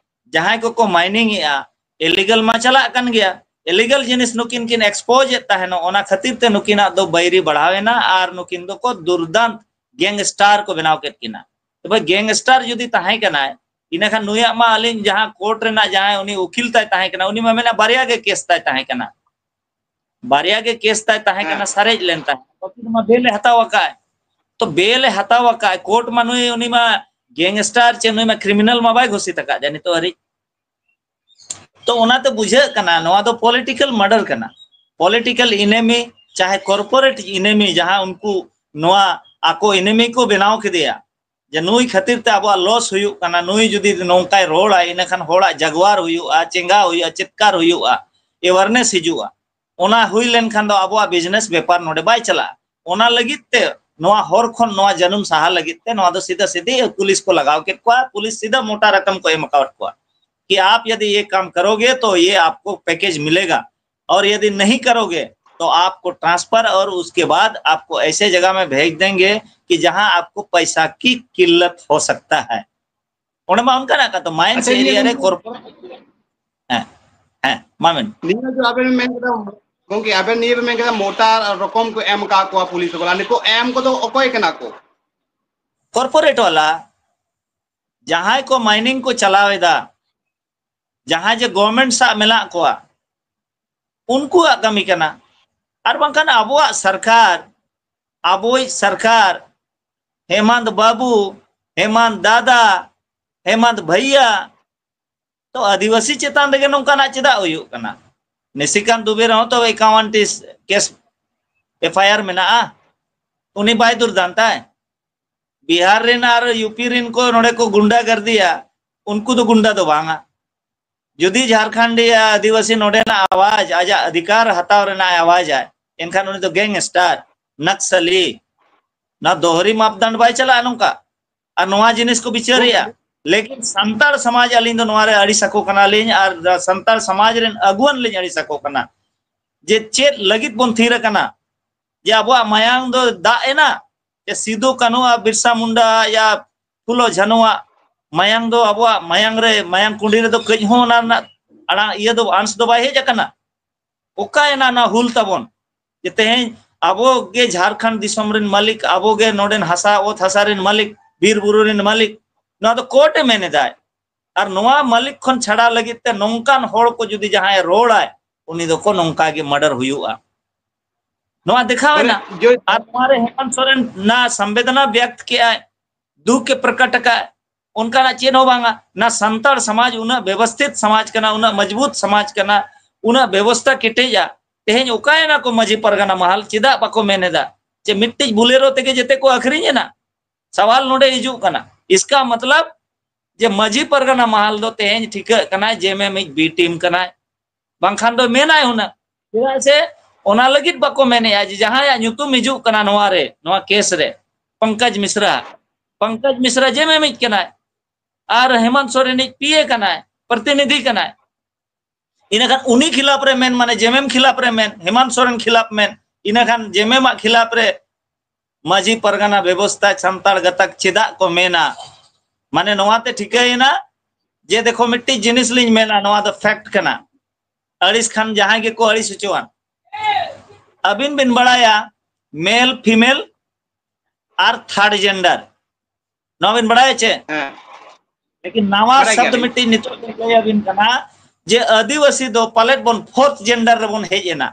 ᱡᱟᱦᱟᱸᱭ ᱠᱚᱠᱚ ᱢᱟᱭᱱᱤᱝ ᱮᱜᱼᱟ, ᱤᱞᱤᱜᱟᱞ ᱢᱟ ᱪᱟᱞᱟᱜ ᱠᱟᱱ ᱜᱮᱭᱟ, ᱤᱞᱤᱜᱟᱞ ᱡᱤᱱᱤᱥ ᱱᱩᱠᱤᱱ ᱠᱤᱱ ᱮᱠᱥᱯᱳᱡᱽ ᱮᱫ ᱛᱟᱦᱮᱱᱚᱜ, ᱚᱱᱟ ᱠᱷᱟᱹᱛᱤᱨ ᱛᱮ ᱱᱩᱠᱤᱱᱟᱜ ᱫᱚ ᱵᱟᱹᱭᱨᱤ ᱵᱟᱲᱦᱟᱣ ᱮᱱᱟ ᱟᱨ ᱱᱩᱠᱤᱱ ᱫᱚᱠᱚ ᱫᱩᱨᱫᱟᱱᱛ ᱜᱮᱝᱥᱴᱟᱨ ᱠᱚ ᱵᱮᱱᱟᱣ ᱠᱮᱫ ᱠᱤᱱᱟ᱾ ᱛᱚᱵᱮ ᱜᱮᱝᱥᱴᱟᱨ ᱡᱩᱫᱤ ᱛᱟᱦᱮᱸ ᱠᱟᱱᱟᱭ, ᱤᱱᱟᱹ ᱠᱷᱟᱱ ᱱᱩᱭᱟᱜ ᱢᱟ ᱟᱹᱞᱤᱧ ᱡᱟᱦᱟᱸ ᱠᱳᱨᱴ ᱨᱮᱱᱟᱜ ᱡᱟᱦᱟᱸᱭ ᱩᱱᱤ ᱩᱠᱤᱞ ᱛᱟᱭ ᱛᱟᱦᱮᱸ ᱠᱟᱱᱟ, ᱩᱱᱤ ᱢᱟ ᱢᱮᱱᱟ ᱵᱟᱨᱭᱟ ᱜᱮ ᱠᱮᱥ ᱛᱟᱭ ᱛᱟᱦᱮᱸ ᱠᱟᱱᱟ, ᱵᱟᱨᱭᱟ ᱜᱮ ᱠᱮᱥ ᱛᱟᱭ ᱛᱟᱦᱮᱸ ᱠᱟᱱᱟ, ᱦᱮᱸ᱾ ᱥᱟᱨᱮᱡ ᱞᱮᱱ ᱛᱟᱦᱮᱸ, ᱵᱟᱹᱠᱤ ᱢᱟ ᱵᱮᱞ ᱮ ᱦᱟᱛᱟᱣ ᱟᱠᱟᱫ᱾ ᱛᱚ ᱵᱮᱞ ᱮ ᱦᱟᱛᱟᱣ ᱟᱠᱟᱫ, ᱠᱳᱨᱴ ᱢᱟ ᱱᱩᱭ, ᱩᱱᱤ ᱢᱟ ᱜᱮᱝᱥᱴᱟᱨ ᱪᱮ ᱱᱩᱭ ᱢᱟ ᱠᱨᱤᱢᱤᱱᱟᱞ ᱢᱟ ᱵᱟᱭ ᱜᱷᱳᱥᱤᱛ ᱟᱠᱟᱫ ᱡᱟ ᱱᱤᱛᱚᱜ ᱦᱟᱹᱨᱤᱡ᱾ ᱛᱚ ᱚᱱᱟᱛᱮ ᱵᱩᱡᱷᱟᱹᱜ ᱠᱟᱱᱟ ᱱᱚᱣᱟ ᱫᱚ ᱯᱚᱞᱤᱴᱤᱠᱟᱞ ᱢᱟᱨᱰᱟᱨ ᱠᱟᱱᱟ, ᱯᱚᱞᱤᱴᱤᱠᱟᱞ ᱤᱱᱮᱢᱤ, ᱪᱟᱦᱮ ᱠᱚᱨᱯᱳᱨᱮᱴ ᱤᱱᱮᱢᱤ, ᱡᱟᱦᱟᱸ ᱩᱱᱠᱩ ᱱᱚᱣᱟ ᱟᱠᱚ ᱤᱱᱮᱢᱤ ᱠᱚ ᱵᱮᱱᱟᱣ ᱠᱮᱫᱮᱭᱟ, ᱡᱮ ᱱᱩᱭ ᱠᱷᱟᱹᱛᱤᱨ ᱛᱮ ᱟᱵᱚᱣᱟᱜ ᱞᱚᱥ ᱦᱩᱭᱩᱜ ᱠᱟᱱᱟ, ᱱᱩᱭ ᱡᱩᱫᱤ ᱱᱚᱝᱠᱟᱭ ᱨᱚᱲᱟ, ᱤᱱᱟᱹᱠᱷᱟᱱ ᱦᱚᱲᱟᱜ ᱡᱟᱜᱣᱟᱨ ᱦᱩᱭᱩᱜᱼᱟ, ᱪᱮᱸᱜᱟ ᱦᱩᱭᱩᱜᱼᱟ, ᱪᱤᱛᱠᱟᱨ ᱦᱩᱭᱩᱜᱼᱟ, ᱮᱣᱟᱨᱱᱮᱥ ᱦᱤᱡᱩᱜᱼᱟ᱾ ᱚᱱᱟ ᱦᱩᱭ ᱞᱮᱱᱠᱷᱟᱱ ᱫᱚ ᱟᱵᱚᱣᱟᱜ ᱵᱤᱡᱽᱱᱮᱥ ᱵᱮᱯᱟᱨ ᱱᱚᱰᱮ ᱵᱟᱭ ᱪᱟᱞᱟᱜᱼᱟ᱾ ᱚᱱᱟ ᱞᱟᱹᱜᱤᱫ ᱛᱮ, ᱱᱚᱣᱟ ᱦᱚᱨ ᱠᱷᱚᱱ ᱱᱚᱣᱟ ᱡᱟᱹᱱᱩᱢ ᱥᱟᱦᱟ ᱞᱟᱹᱜᱤᱫ ᱛᱮ, ᱱᱚᱣᱟ ᱫᱚ ᱥᱤᱫᱷᱟᱹ ᱥᱤᱫᱷᱤ ᱯᱩᱞᱤᱥ ᱠᱚ ᱞᱟᱜᱟᱣ ᱠᱮᱫ ᱠᱚᱣᱟ, ᱯᱩᱞᱤᱥ ᱥᱤᱫᱷᱟᱹ ᱢᱚᱴᱟ ᱨᱚᱠᱚᱢ ᱠᱚ ᱮᱢ ᱟᱠᱟᱣᱟᱫ ᱠᱚᱣᱟ ᱠᱤ ᱟᱯ ᱭᱟᱫᱤ ᱭᱮ ᱠᱟᱢ ᱠᱟᱨᱳᱜᱮ ᱛᱚ ᱭᱮ ᱟᱯᱠᱳ ᱯᱮᱠᱮᱡᱽ ᱢᱤᱞᱮᱜᱟ, ᱚᱨ ᱭᱟᱫᱤ ᱱᱟᱦᱤ ᱠᱟᱨᱳᱜᱮ तो आपको ट्रांसफर और उसके बाद आपको ऐसे जगह में भेज देंगे कि जहां आपको पैसा की किल्लत हो सकता है। ᱚᱸᱰᱮ ᱢᱟ ᱚᱱᱠᱟᱱᱟᱜ ᱠᱟᱛᱷᱟ, ᱢᱟᱭᱤᱱᱥ ᱟᱪᱪᱷᱟ, ᱱᱤᱭᱟᱹ ᱮᱨᱤᱭᱟ ᱨᱮ ᱫᱚ ᱠᱚᱨᱯᱳᱨᱮᱴ, ᱦᱮᱸ, ᱦᱮᱸ, ᱢᱟ ᱢᱮᱱ᱾ ᱱᱤᱭᱟᱹ ᱫᱚ ᱟᱵᱮᱱ ᱢᱮᱱ ᱠᱮᱫᱟ, ᱜᱚᱝᱠᱮ, ᱟᱵᱮᱱ ᱱᱤᱭᱟᱹ ᱵᱮᱱ ᱢᱮᱱ ᱠᱮᱫᱟ ᱢᱳᱴᱟᱨ ᱨᱚᱠᱚᱢ ᱠᱚ ᱮᱢ ᱠᱟᱜ ᱠᱚᱣᱟ ᱯᱩᱞᱤᱥ ᱵᱟᱞᱟ, ᱱᱤᱠᱩ ᱮᱢ ᱠᱚᱫᱚ ᱚᱠᱚᱭ ᱠᱟᱱᱟ ᱠᱚ? ᱠᱚᱨᱯᱳᱨᱮᱴ ᱵᱟᱞᱟ, ᱡᱟᱦᱟᱸᱭ ᱠᱚ ᱢᱟᱭᱱᱤᱝ ᱠᱚ ᱪᱟᱞᱟᱣ ᱮᱫᱟ, ᱡᱟᱦᱟᱸᱭ ᱡᱮ ᱜᱚᱵᱷᱚᱨᱱᱢᱮᱱᱴ ᱥᱟᱶ ᱢᱮᱱᱟᱜ ᱠᱚᱣᱟ, ᱩᱱᱠᱩᱣᱟᱜ ᱠᱟᱹᱢᱤ ᱠᱟᱱᱟ᱾ ᱟᱨ ᱵᱟᱝᱠᱷᱟᱱ ᱟᱵᱚᱣᱟᱜ ᱥᱚᱨᱠᱟᱨ, ᱟᱵᱚᱭᱤᱡ ᱥᱚᱨᱠᱟᱨ, ᱦᱮᱢᱟᱱᱛ ᱵᱟᱹᱵᱩ, ᱦᱮᱢᱟᱱᱛ ᱫᱟᱫᱟ, ᱦᱮᱢᱟᱱᱛ ᱵᱷᱟᱹᱭᱭᱟ, ᱛᱚ ᱟᱹᱫᱤᱵᱟᱹᱥᱤ ᱪᱮᱛᱟᱱ ᱨᱮᱜᱮ ᱱᱚᱝᱠᱟᱱᱟᱜ ᱪᱮᱫᱟᱜ ᱦᱩᱭᱩᱜ ᱠᱟᱱᱟ? ᱱᱤᱥᱤᱠᱟᱱᱛ ᱫᱩᱵᱮ ᱨᱮᱦᱚᱸ ᱛᱚ ᱮᱠᱟᱣᱟᱱ ᱴᱤ ᱠᱮᱥ, ᱮᱯᱷ ᱟᱭ ᱟᱨ ᱢᱮᱱᱟᱜᱼᱟ, ᱩᱱᱤ ᱵᱟᱭ ᱫᱩᱨᱫᱟᱱ ᱛᱟᱭ᱾ ᱵᱤᱦᱟᱨ ᱨᱮᱱ ᱟᱨ ᱭᱩ ᱯᱤ ᱨᱮᱱ ᱠᱚ ᱱᱚᱰᱮ ᱠᱚ ᱜᱩᱱᱰᱟ ᱜᱟᱨᱫᱤᱭᱟ, ᱩᱱᱠᱩ ᱫᱚ ᱜᱩᱱᱰᱟ ᱫᱚ ᱵᱟᱝᱟ᱾ ᱡᱩᱫᱤ ᱡᱷᱟᱨᱠᱷᱚᱸᱰᱤᱭᱟ ᱟᱹᱫᱤᱵᱟᱹᱥᱤ ᱱᱚᱰᱮᱱᱟᱜ ᱟᱣᱟᱡᱽ, ᱟᱡᱟᱜ ᱚᱫᱷᱤᱠᱟᱨ ᱦᱟᱛᱟᱣ ᱨᱮᱱᱟᱜ ᱮ ᱟᱣᱟᱡᱟᱭ, ᱮᱱᱠᱷᱟᱱ ᱩᱱᱤ ᱫᱚ ᱜᱮᱝᱥᱴᱟᱨ, ᱱᱟᱠᱥᱟᱞᱤ, ᱱᱚᱣᱟ ᱫᱚᱦᱨᱤ ᱢᱟᱯᱫᱟᱱᱰ ᱵᱟᱭ ᱪᱟᱞᱟᱜᱼᱟ ᱱᱚᱝᱠᱟ᱾ ᱟᱨ ᱱᱚᱣᱟ ᱡᱤᱱᱤᱥ ᱠᱚ ᱵᱤᱪᱟᱹᱨᱮᱜᱼᱟ᱾ ᱞᱮᱠᱤᱱ ᱥᱟᱱᱛᱟᱲ ᱥᱚᱢᱟᱡᱽ ᱟᱹᱞᱤᱧ ᱫᱚ ᱱᱚᱣᱟ ᱨᱮ ᱟᱹᱲᱤᱥ ᱟᱠᱚ ᱠᱟᱱᱟᱞᱤᱧ, ᱟᱨ ᱥᱟᱱᱛᱟᱲ ᱥᱚᱢᱟᱡᱽ ᱨᱮᱱ ᱟᱹᱜᱩᱣᱟᱹᱱ ᱞᱤᱧ ᱟᱹᱲᱤᱥ ᱟᱠᱚ ᱠᱟᱱᱟ᱾ ᱡᱮ ᱪᱮᱫ ᱞᱟᱹᱜᱤᱫ ᱵᱚᱱ ᱛᱷᱤᱨ ᱟᱠᱟᱱᱟ? ᱡᱮ ᱟᱵᱚᱣᱟᱜ ᱢᱟᱭᱟᱝ ᱫᱚ ᱫᱟᱜ ᱮᱱᱟ? ᱡᱮ ᱥᱤᱫᱩ ᱠᱟᱹᱱᱦᱩ ᱟᱨ ᱵᱤᱨᱥᱟ ᱢᱩᱱᱰᱟ ᱭᱟ ᱯᱷᱩᱞᱳ ᱡᱷᱟᱱᱚᱣᱟᱜ ᱢᱟᱭᱟᱝ ᱫᱚ ᱟᱵᱚᱣᱟᱜ ᱢᱟᱭᱟᱝ ᱨᱮ, ᱢᱟᱭᱟᱝ ᱠᱩᱸᱰᱤ ᱨᱮᱫᱚ ᱠᱟᱹᱡ ᱦᱚᱸ ᱚᱱᱟ ᱨᱮᱱᱟᱜ ᱟᱲᱟᱝ ᱤᱭᱟᱹ ᱫᱚ, ᱟᱸᱥ ᱫᱚ ᱵᱟᱭ ᱦᱮᱡ ᱟᱠᱟᱱᱟ? ᱚᱠᱟᱭᱮᱱᱟ ᱱᱚᱣᱟ ᱦᱩᱞ ᱛᱟᱵᱚᱱ? ᱡᱮ ᱛᱮᱦᱮᱧ ᱟᱵᱚ ᱜᱮ ᱡᱷᱟᱨᱠᱷᱚᱸᱰ ᱫᱤᱥᱚᱢ ᱨᱮᱱ ᱢᱟᱹᱞᱤᱠ, ᱟᱵᱚ ᱜᱮ ᱱᱚᱰᱮᱱ ᱦᱟᱥᱟ, ᱚᱛ ᱦᱟᱥᱟ ᱨᱮᱱ ᱢᱟᱹᱞᱤᱠ, ᱵᱤᱨ ᱵᱩᱨᱩ ᱨᱮᱱ ᱢᱟᱹᱞᱤᱠ, ᱱᱚᱣᱟ ᱫᱚ ᱠᱳᱨᱴ ᱮ ᱢᱮᱱ ᱮᱫᱟᱭ᱾ ᱟᱨ ᱱᱚᱣᱟ ᱢᱟᱹᱞᱤᱠ ᱠᱷᱚᱱ ᱪᱷᱟᱰᱟᱣ ᱞᱟᱹᱜᱤᱫ ᱛᱮ ᱱᱚᱝᱠᱟᱱ ᱦᱚᱲ ᱠᱚ ᱡᱩᱫᱤ ᱡᱟᱦᱟᱸᱭ ᱨᱚᱲᱟᱭ, ᱩᱱᱤ ᱫᱚᱠᱚ ᱱᱚᱝᱠᱟ ᱜᱮ ᱢᱟᱨᱰᱟᱨ ᱦᱩᱭᱩᱜᱼᱟ᱾ ᱱᱚᱣᱟ ᱫᱮᱠᱷᱟᱣ ᱮᱱᱟ᱾ ᱟᱨ ᱱᱚᱣᱟ ᱨᱮ ᱦᱮᱢᱟᱱᱛ ᱥᱚᱨᱮᱱ ᱱᱟ ᱥᱚᱢᱵᱮᱫᱱᱟ ᱵᱮᱠᱛ ᱠᱮᱜᱼᱟᱭ, ᱫᱩᱠ ᱮ ᱯᱨᱚᱠᱴ ᱟᱠᱟᱫ, ᱚᱱᱠᱟᱱᱟᱜ ᱪᱮᱫ ᱦᱚᱸ ᱵᱟᱝᱟ᱾ ᱱᱟ ᱥᱟᱱᱛᱟᱲ ᱥᱚᱢᱟᱡᱽ ᱩᱱᱟᱹᱜ ᱵᱮᱵᱚᱥᱛᱷᱤᱛ ᱥᱚᱢᱟᱡᱽ ᱠᱟᱱᱟ, ᱩᱱᱟᱹᱜ ᱢᱚᱡᱽᱵᱩᱛ ᱥᱚᱢᱟᱡᱽ ᱠᱟᱱᱟ, ᱩᱱᱟᱹᱜ ᱵᱮᱵᱚᱥᱛᱷᱟ ᱠᱮᱴᱮᱡᱟ, ᱛᱮᱦᱮᱧ ᱚᱠᱟᱭᱮᱱᱟ ᱠᱚ ᱢᱟᱹᱡᱷᱤ ᱯᱟᱨᱜᱟᱱᱟ ᱢᱟᱦᱟᱞ? ᱪᱮᱫᱟᱜ ᱵᱟᱠᱚ ᱢᱮᱱ ᱮᱫᱟ ᱡᱮ ᱢᱤᱫᱴᱤᱡ ᱵᱩᱞᱮᱨᱳ ᱛᱮᱜᱮ ᱡᱮᱛᱮ ᱠᱚ ᱟᱹᱠᱷᱨᱤᱧ ᱮᱱᱟ? ᱥᱟᱣᱟᱞ ᱱᱚᱰᱮ ᱦᱤᱡᱩᱜ ᱠᱟᱱᱟ᱾ ᱤᱥᱠᱟ ᱢᱚᱛᱞᱚᱵ ᱡᱮ ᱢᱟᱹᱡᱷᱤ ᱯᱟᱨᱜᱟᱱᱟ ᱢᱟᱦᱟᱞ ᱫᱚ ᱛᱮᱦᱮᱧ ᱴᱷᱤᱠᱟᱹᱜ ᱠᱟᱱᱟᱭ ᱡᱮ ᱢᱮ ᱢᱤᱫ B team ᱠᱟᱱᱟᱭ, ᱵᱟᱝᱠᱷᱟᱱ ᱫᱚ ᱢᱮᱱᱟᱭ ᱦᱩᱱᱟᱹᱝ᱾ ᱪᱮᱫᱟᱜ ᱥᱮ ᱚᱱᱟ ᱞᱟᱹᱜᱤᱫ ᱵᱟᱠᱚ ᱢᱮᱱᱮᱜᱼᱟ ᱡᱮ ᱡᱟᱦᱟᱸᱭᱟᱜ ᱧᱩᱛᱩᱢ ᱦᱤᱡᱩᱜ ᱠᱟᱱᱟ ᱱᱚᱣᱟ ᱨᱮ, ᱱᱚᱣᱟ ᱠᱮᱥ ᱨᱮ, ᱯᱚᱝᱠᱚᱡᱽ ᱢᱤᱥᱨᱟ, ᱯᱚᱝᱠᱚᱡᱽ ᱢᱤᱥᱨᱟ ᱡᱮ ᱢᱮ ᱢᱤᱫ ᱠᱟᱱᱟᱭ, ᱟᱨ ᱦᱮᱢᱟᱱᱛ ᱥᱚᱨᱮᱱᱤᱡ P A ᱠᱟᱱᱟᱭ, ᱯᱨᱚᱛᱤᱱᱤᱫᱷᱤ ᱠᱟᱱᱟᱭ᱾ ᱤᱱᱟᱹᱠᱷᱟᱱ ᱩᱱᱤ ᱠᱷᱤᱞᱟᱯ ᱨᱮ ᱢᱮᱱ, ᱢᱟᱱᱮ ᱡᱮᱢᱮᱢ ᱠᱷᱤᱞᱟᱯ ᱨᱮ ᱢᱮᱱ, ᱦᱮᱢᱟᱱᱛ ᱥᱚᱨᱮᱱ ᱠᱷᱤᱞᱟᱯ ᱢᱮᱱ, ᱤᱱᱟᱹᱠᱷᱟᱱ ᱡᱮᱢᱮᱢᱟᱜ ᱠᱷᱤᱞᱟᱯ ᱨᱮ ᱢᱟᱹᱡᱷᱤ ᱯᱟᱨᱜᱟᱱᱟ ᱵᱮᱵᱚᱥᱛᱷᱟ ᱥᱟᱱᱛᱟᱲ ᱜᱟᱛᱟᱠ ᱪᱮᱫᱟᱜ ᱠᱚ ᱢᱮᱱᱟ? ᱢᱟᱱᱮ ᱱᱚᱣᱟᱛᱮ ᱴᱷᱤᱠᱟᱹᱭᱮᱱᱟ ᱡᱮ ᱫᱮᱠᱷᱚ ᱢᱤᱫᱴᱤᱡ ᱡᱤᱱᱤᱥ ᱞᱤᱧ ᱢᱮᱱᱟ, ᱱᱚᱣᱟ ᱫᱚ ᱯᱷᱮᱠᱴ ᱠᱟᱱᱟ᱾ ᱟᱹᱲᱤᱥ ᱠᱷᱟᱱ ᱡᱟᱦᱟᱸᱭ ᱜᱮᱠᱚ ᱟᱹᱲᱤᱥ ᱦᱚᱪᱚᱣᱟᱱ᱾ ᱟᱹᱵᱤᱱ ᱵᱤᱱ ᱵᱟᱲᱟᱭᱟ ᱢᱮᱞ ᱯᱷᱤᱢᱮᱞ ᱟᱨ ᱛᱷᱟᱨᱰ ᱡᱮᱱᱰᱟᱨ, ᱱᱚᱣᱟ ᱵᱤᱱ ᱵᱟᱲᱟᱭᱟ ᱪᱮ? ᱦᱮᱸ ᱞᱮᱠᱤᱱ ᱱᱟᱣᱟ ᱵᱟᱲᱟᱭ ᱥᱚᱵᱫ ᱜᱮᱭᱟᱞᱤᱧ᱾ ᱢᱤᱫᱴᱤᱡ ᱱᱤᱛᱚᱜ ᱞᱤᱧ ᱞᱟᱹᱭ ᱟᱹᱵᱤᱱ ᱠᱟᱱᱟ ᱡᱮ ᱟᱹᱫᱤᱵᱟᱹᱥᱤ ᱫᱚ ᱯᱟᱞᱮᱫ ᱵᱚᱱ ᱯᱷᱳᱨᱛᱷ ᱡᱮᱱᱰᱟᱨ ᱨᱮᱵᱚᱱ ᱦᱮᱡ ᱮᱱᱟ᱾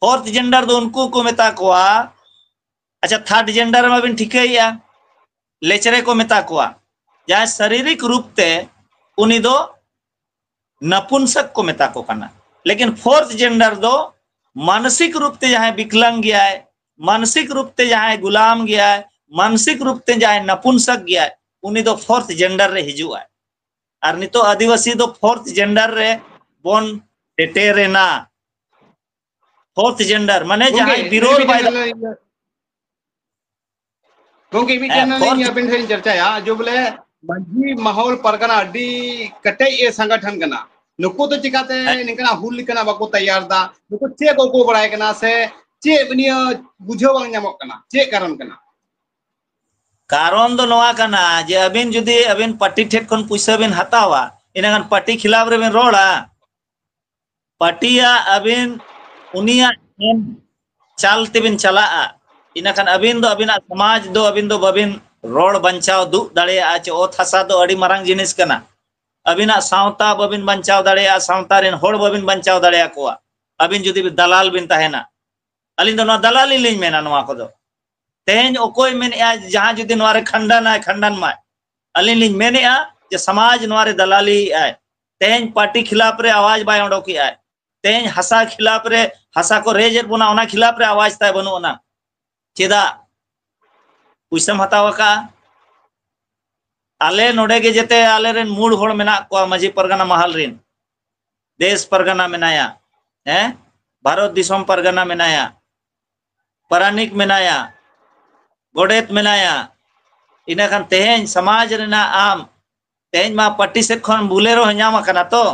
ᱯᱷᱳᱨᱛᱷ ᱡᱮᱱᱰᱟᱨ ᱫᱚ ᱩᱱᱠᱩ ᱠᱚ ᱢᱮᱛᱟ ᱠᱚᱣᱟ, ᱟᱪᱪᱷᱟ, ᱛᱷᱟᱨᱰ ᱡᱮᱱᱰᱟᱨ ᱢᱟᱵᱤᱱ ᱴᱷᱤᱠᱟᱹᱭᱮᱫᱼᱟ, ᱞᱮᱪᱨᱮ ᱠᱚ ᱢᱮᱛᱟ ᱠᱚᱣᱟ᱾ ᱡᱟᱦᱟᱸᱭ ᱥᱟᱨᱤᱨᱤᱠ ᱨᱩᱯ ᱛᱮ ᱩᱱᱤ ᱫᱚ ᱱᱟᱯᱩᱱᱥᱚᱠ ᱠᱚ ᱢᱮᱛᱟ ᱠᱚ ᱠᱟᱱᱟ᱾ ᱞᱮᱠᱤᱱ ᱯᱷᱳᱨᱛᱷ ᱡᱮᱱᱰᱟᱨ ᱫᱚ ᱢᱟᱱᱚᱥᱤᱠ ᱨᱩᱯ ᱛᱮ ᱡᱟᱦᱟᱸᱭ ᱵᱤᱠᱞᱟᱝ ᱜᱮᱭᱟᱭ, ᱢᱟᱱᱚᱥᱤᱠ ᱨᱩᱯ ᱛᱮ ᱡᱟᱦᱟᱸᱭ ᱜᱩᱞᱟᱢ ᱜᱮᱭᱟᱭ, ᱢᱟᱱᱚᱥᱤᱠ ᱨᱩᱯ ᱛᱮ ᱡᱟᱦᱟᱸᱭ ᱱᱟᱯᱩᱱᱥᱚᱠ ᱜᱮᱭᱟᱭ, ᱩᱱᱤ ᱫᱚ ᱯᱷᱳᱨᱛᱷ ᱡᱮᱱᱰᱟᱨ ᱨᱮ ᱦᱤᱡᱩᱜᱼᱟᱭ᱾ ᱟᱨ ᱱᱤᱛᱚᱜ ᱟᱹᱫᱤᱵᱟᱹᱥᱤ ᱫᱚ ᱯᱷᱳᱨᱛᱷ ᱡᱮᱱᱰᱟᱨ ᱨᱮ ᱵᱚᱱ ᱥᱮᱴᱮᱨ ᱮᱱᱟ᱾ ᱯᱷᱳᱨᱛᱷ ᱡᱮᱱᱰᱟᱨ ᱢᱟᱱᱮ ᱜᱚᱝᱠᱮ, ᱡᱟᱦᱟᱸᱭ ᱵᱤᱨᱳᱫᱷ ᱢᱤᱫᱴᱮᱱ ᱵᱟᱭ ᱞᱟᱹᱭ-, ᱜᱚᱝᱠᱮ, ᱢᱤᱫᱴᱮᱱ ᱦᱮᱸ, ᱟᱹᱞᱤᱧ fourth ᱟᱵᱮᱱ ᱴᱷᱮᱱ ᱞᱤᱧ ᱪᱟᱨᱪᱟᱭᱟ, ᱡᱮ ᱵᱚᱞᱮ ᱢᱟᱹᱡᱷᱤ ᱢᱟᱦᱚᱞ ᱯᱟᱨᱜᱟᱱᱟ ᱟᱹᱰᱤ ᱠᱮᱴᱮᱡ ᱮ ᱥᱚᱝᱜᱚᱴᱷᱚᱱ ᱠᱟᱱᱟ᱾ ᱱᱩᱠᱩ ᱫᱚ ᱪᱤᱠᱟᱛᱮ ᱦᱮᱸ᱾ ᱱᱤᱝᱠᱟᱱᱟᱜ ᱦᱩᱞ ᱞᱮᱠᱟᱱᱟᱜ ᱵᱟᱠᱚ ᱛᱮᱭᱟᱨ ᱫᱟ? ᱱᱩᱠᱩ ᱪᱮᱫ ᱠᱚᱠᱚ ᱵᱟᱲᱟᱭ ᱠᱟᱱᱟ ᱥᱮ ᱪᱮᱫ ᱱᱤᱭᱟᱹ ᱵᱩᱡᱷᱟᱹᱣ ᱵᱟᱝ ᱧᱟᱢᱚᱜ ᱠᱟᱱᱟ? ᱪᱮᱫ ᱠᱟᱨᱚᱱ ᱠᱟᱱᱟ? ᱠᱟᱨᱚᱱ ᱫᱚ ᱱᱚᱣᱟ ᱠᱟᱱᱟ ᱡᱮ ᱟᱹᱵᱤᱱ ᱡᱩᱫᱤ ᱟᱹᱵᱤᱱ ᱯᱟᱨᱴᱤ ᱴᱷᱮᱱ ᱠᱷᱚᱱ ᱯᱩᱭᱥᱟᱹ ᱵᱤᱱ ᱦᱟᱛᱟᱣᱟ, ᱤᱱᱟᱹᱠᱷᱟᱱ ᱯᱟᱨᱴᱤ ᱠᱷᱤᱞᱟᱯ ᱨᱮᱵᱤᱱ ᱨᱚᱲᱟ᱾ ᱯᱟᱨᱴᱤᱭᱟᱜ ᱟᱹᱵᱤᱱ ᱩᱱᱤᱭᱟᱜ ᱮᱢ ᱪᱟᱞ ᱛᱮᱵᱤᱱ ᱪᱟᱞᱟᱜᱼᱟ, ᱤᱱᱟᱹᱠᱷᱟᱱ ᱟᱹᱵᱤᱱ ᱫᱚ ᱟᱹᱵᱤᱱᱟᱜ ᱥᱚᱢᱟᱡᱽ ᱫᱚ ᱟᱹᱵᱤᱱ ᱫᱚ ᱵᱟᱹᱵᱤᱱ ᱨᱚᱲ ᱵᱟᱧᱪᱟᱣ ᱫᱩᱜ ᱫᱟᱲᱮᱭᱟᱜᱼᱟ᱾ ᱪᱮ ᱚᱛ ᱦᱟᱥᱟ ᱫᱚ ᱟᱹᱰᱤ ᱢᱟᱨᱟᱝ ᱡᱤᱱᱤᱥ ᱠᱟᱱᱟ᱾ ᱟᱹᱵᱤᱱᱟᱜ ᱥᱟᱶᱛᱟ ᱵᱟᱹᱵᱤᱱ ᱵᱟᱧᱪᱟᱣ ᱫᱟᱲᱮᱭᱟᱜᱼᱟ, ᱥᱟᱶᱛᱟ ᱨᱮᱱ ᱦᱚᱲ ᱵᱟᱹᱵᱤᱱ ᱵᱟᱧᱪᱟᱣ ᱫᱟᱲᱮᱭᱟᱠᱚᱣᱟ, ᱟᱹᱵᱤᱱ ᱡᱩᱫᱤ ᱫᱟᱞᱟᱞ ᱵᱤᱱ ᱛᱟᱦᱮᱱᱟ᱾ ᱟᱹᱞᱤᱧ ᱫᱚ ᱱᱚᱣᱟ ᱫᱟᱞᱟᱞᱤ ᱞᱤᱧ ᱢᱮᱱᱟ ᱱᱚᱣᱟ ᱠᱚᱫᱚ᱾ ᱛᱮᱦᱮᱧ ᱚᱠᱚᱭ ᱢᱮᱱᱮᱜᱼᱟ, ᱡᱟᱦᱟᱸ ᱡᱩᱫᱤ ᱱᱚᱣᱟ ᱨᱮ ᱠᱷᱟᱱᱰᱟᱱᱟᱭ, ᱠᱷᱟᱱᱰᱟᱱ ᱢᱟᱭ᱾ ᱟᱹᱞᱤᱧ ᱞᱤᱧ ᱢᱮᱱᱮᱜᱼᱟ ᱡᱮ ᱥᱚᱢᱟᱡᱽ ᱱᱚᱣᱟ ᱨᱮ ᱫᱟᱞᱟᱞᱤᱭᱮᱜᱼᱟᱭ᱾ ᱛᱮᱦᱮᱧ ᱯᱟᱨᱴᱤ ᱠᱷᱤᱞᱟᱯ ᱨᱮ ᱟᱣᱟᱡᱽ ᱵᱟᱭ ᱚᱰᱚᱠᱮᱜᱼᱟᱭ᱾ ᱛᱮᱦᱮᱧ ᱦᱟᱥᱟ ᱠᱷᱤᱞᱟᱯ ᱨᱮ, ᱦᱟᱥᱟ ᱠᱚ ᱨᱮᱡ ᱮᱫ ᱵᱚᱱᱟ, ᱚᱱᱟ ᱠᱷᱤᱞᱟᱯ ᱨᱮ ᱟᱣᱟᱡᱽ ᱛᱟᱭ ᱵᱟᱹᱱᱩᱜ ᱟᱱᱟ᱾ ᱪᱮᱫᱟᱜ? ᱯᱩᱭᱥᱟᱹᱢ ᱦᱟᱛᱟᱣ ᱟᱠᱟᱜᱼᱟ᱾ ᱟᱞᱮ ᱱᱚᱰᱮ ᱜᱮ ᱡᱮᱛᱮ ᱟᱞᱮᱨᱮᱱ ᱢᱩᱲ ᱦᱚᱲ ᱢᱮᱱᱟᱜ ᱠᱚᱣᱟ, ᱢᱟᱹᱡᱷᱤ ᱯᱟᱨᱜᱟᱱᱟ ᱢᱟᱦᱟᱞ ᱨᱮᱱ᱾ ᱫᱮᱥ ᱯᱟᱨᱜᱟᱱᱟ ᱢᱮᱱᱟᱭᱟ, ᱦᱮᱸ, ᱵᱷᱟᱨᱚᱛ ᱫᱤᱥᱚᱢ ᱯᱟᱨᱜᱟᱱᱟ ᱢᱮᱱᱟᱭᱟ, ᱯᱟᱨᱟᱱᱤᱠ ᱢᱮᱱᱟᱭᱟ, ᱜᱚᱰᱮᱛ ᱢᱮᱱᱟᱭᱟ᱾ ᱤᱱᱟᱹ ᱠᱷᱟᱱ ᱛᱮᱦᱮᱧ ᱥᱚᱢᱟᱡᱽ ᱨᱮᱱᱟᱜ ᱟᱢ, ᱛᱮᱦᱮᱧ ᱢᱟ ᱯᱟᱨᱴᱤ ᱥᱮᱫ ᱠᱷᱚᱱ ᱵᱩᱞᱮᱨᱳ ᱦᱚᱸ ᱧᱟᱢ ᱟᱠᱟᱱᱟ ᱛᱚ,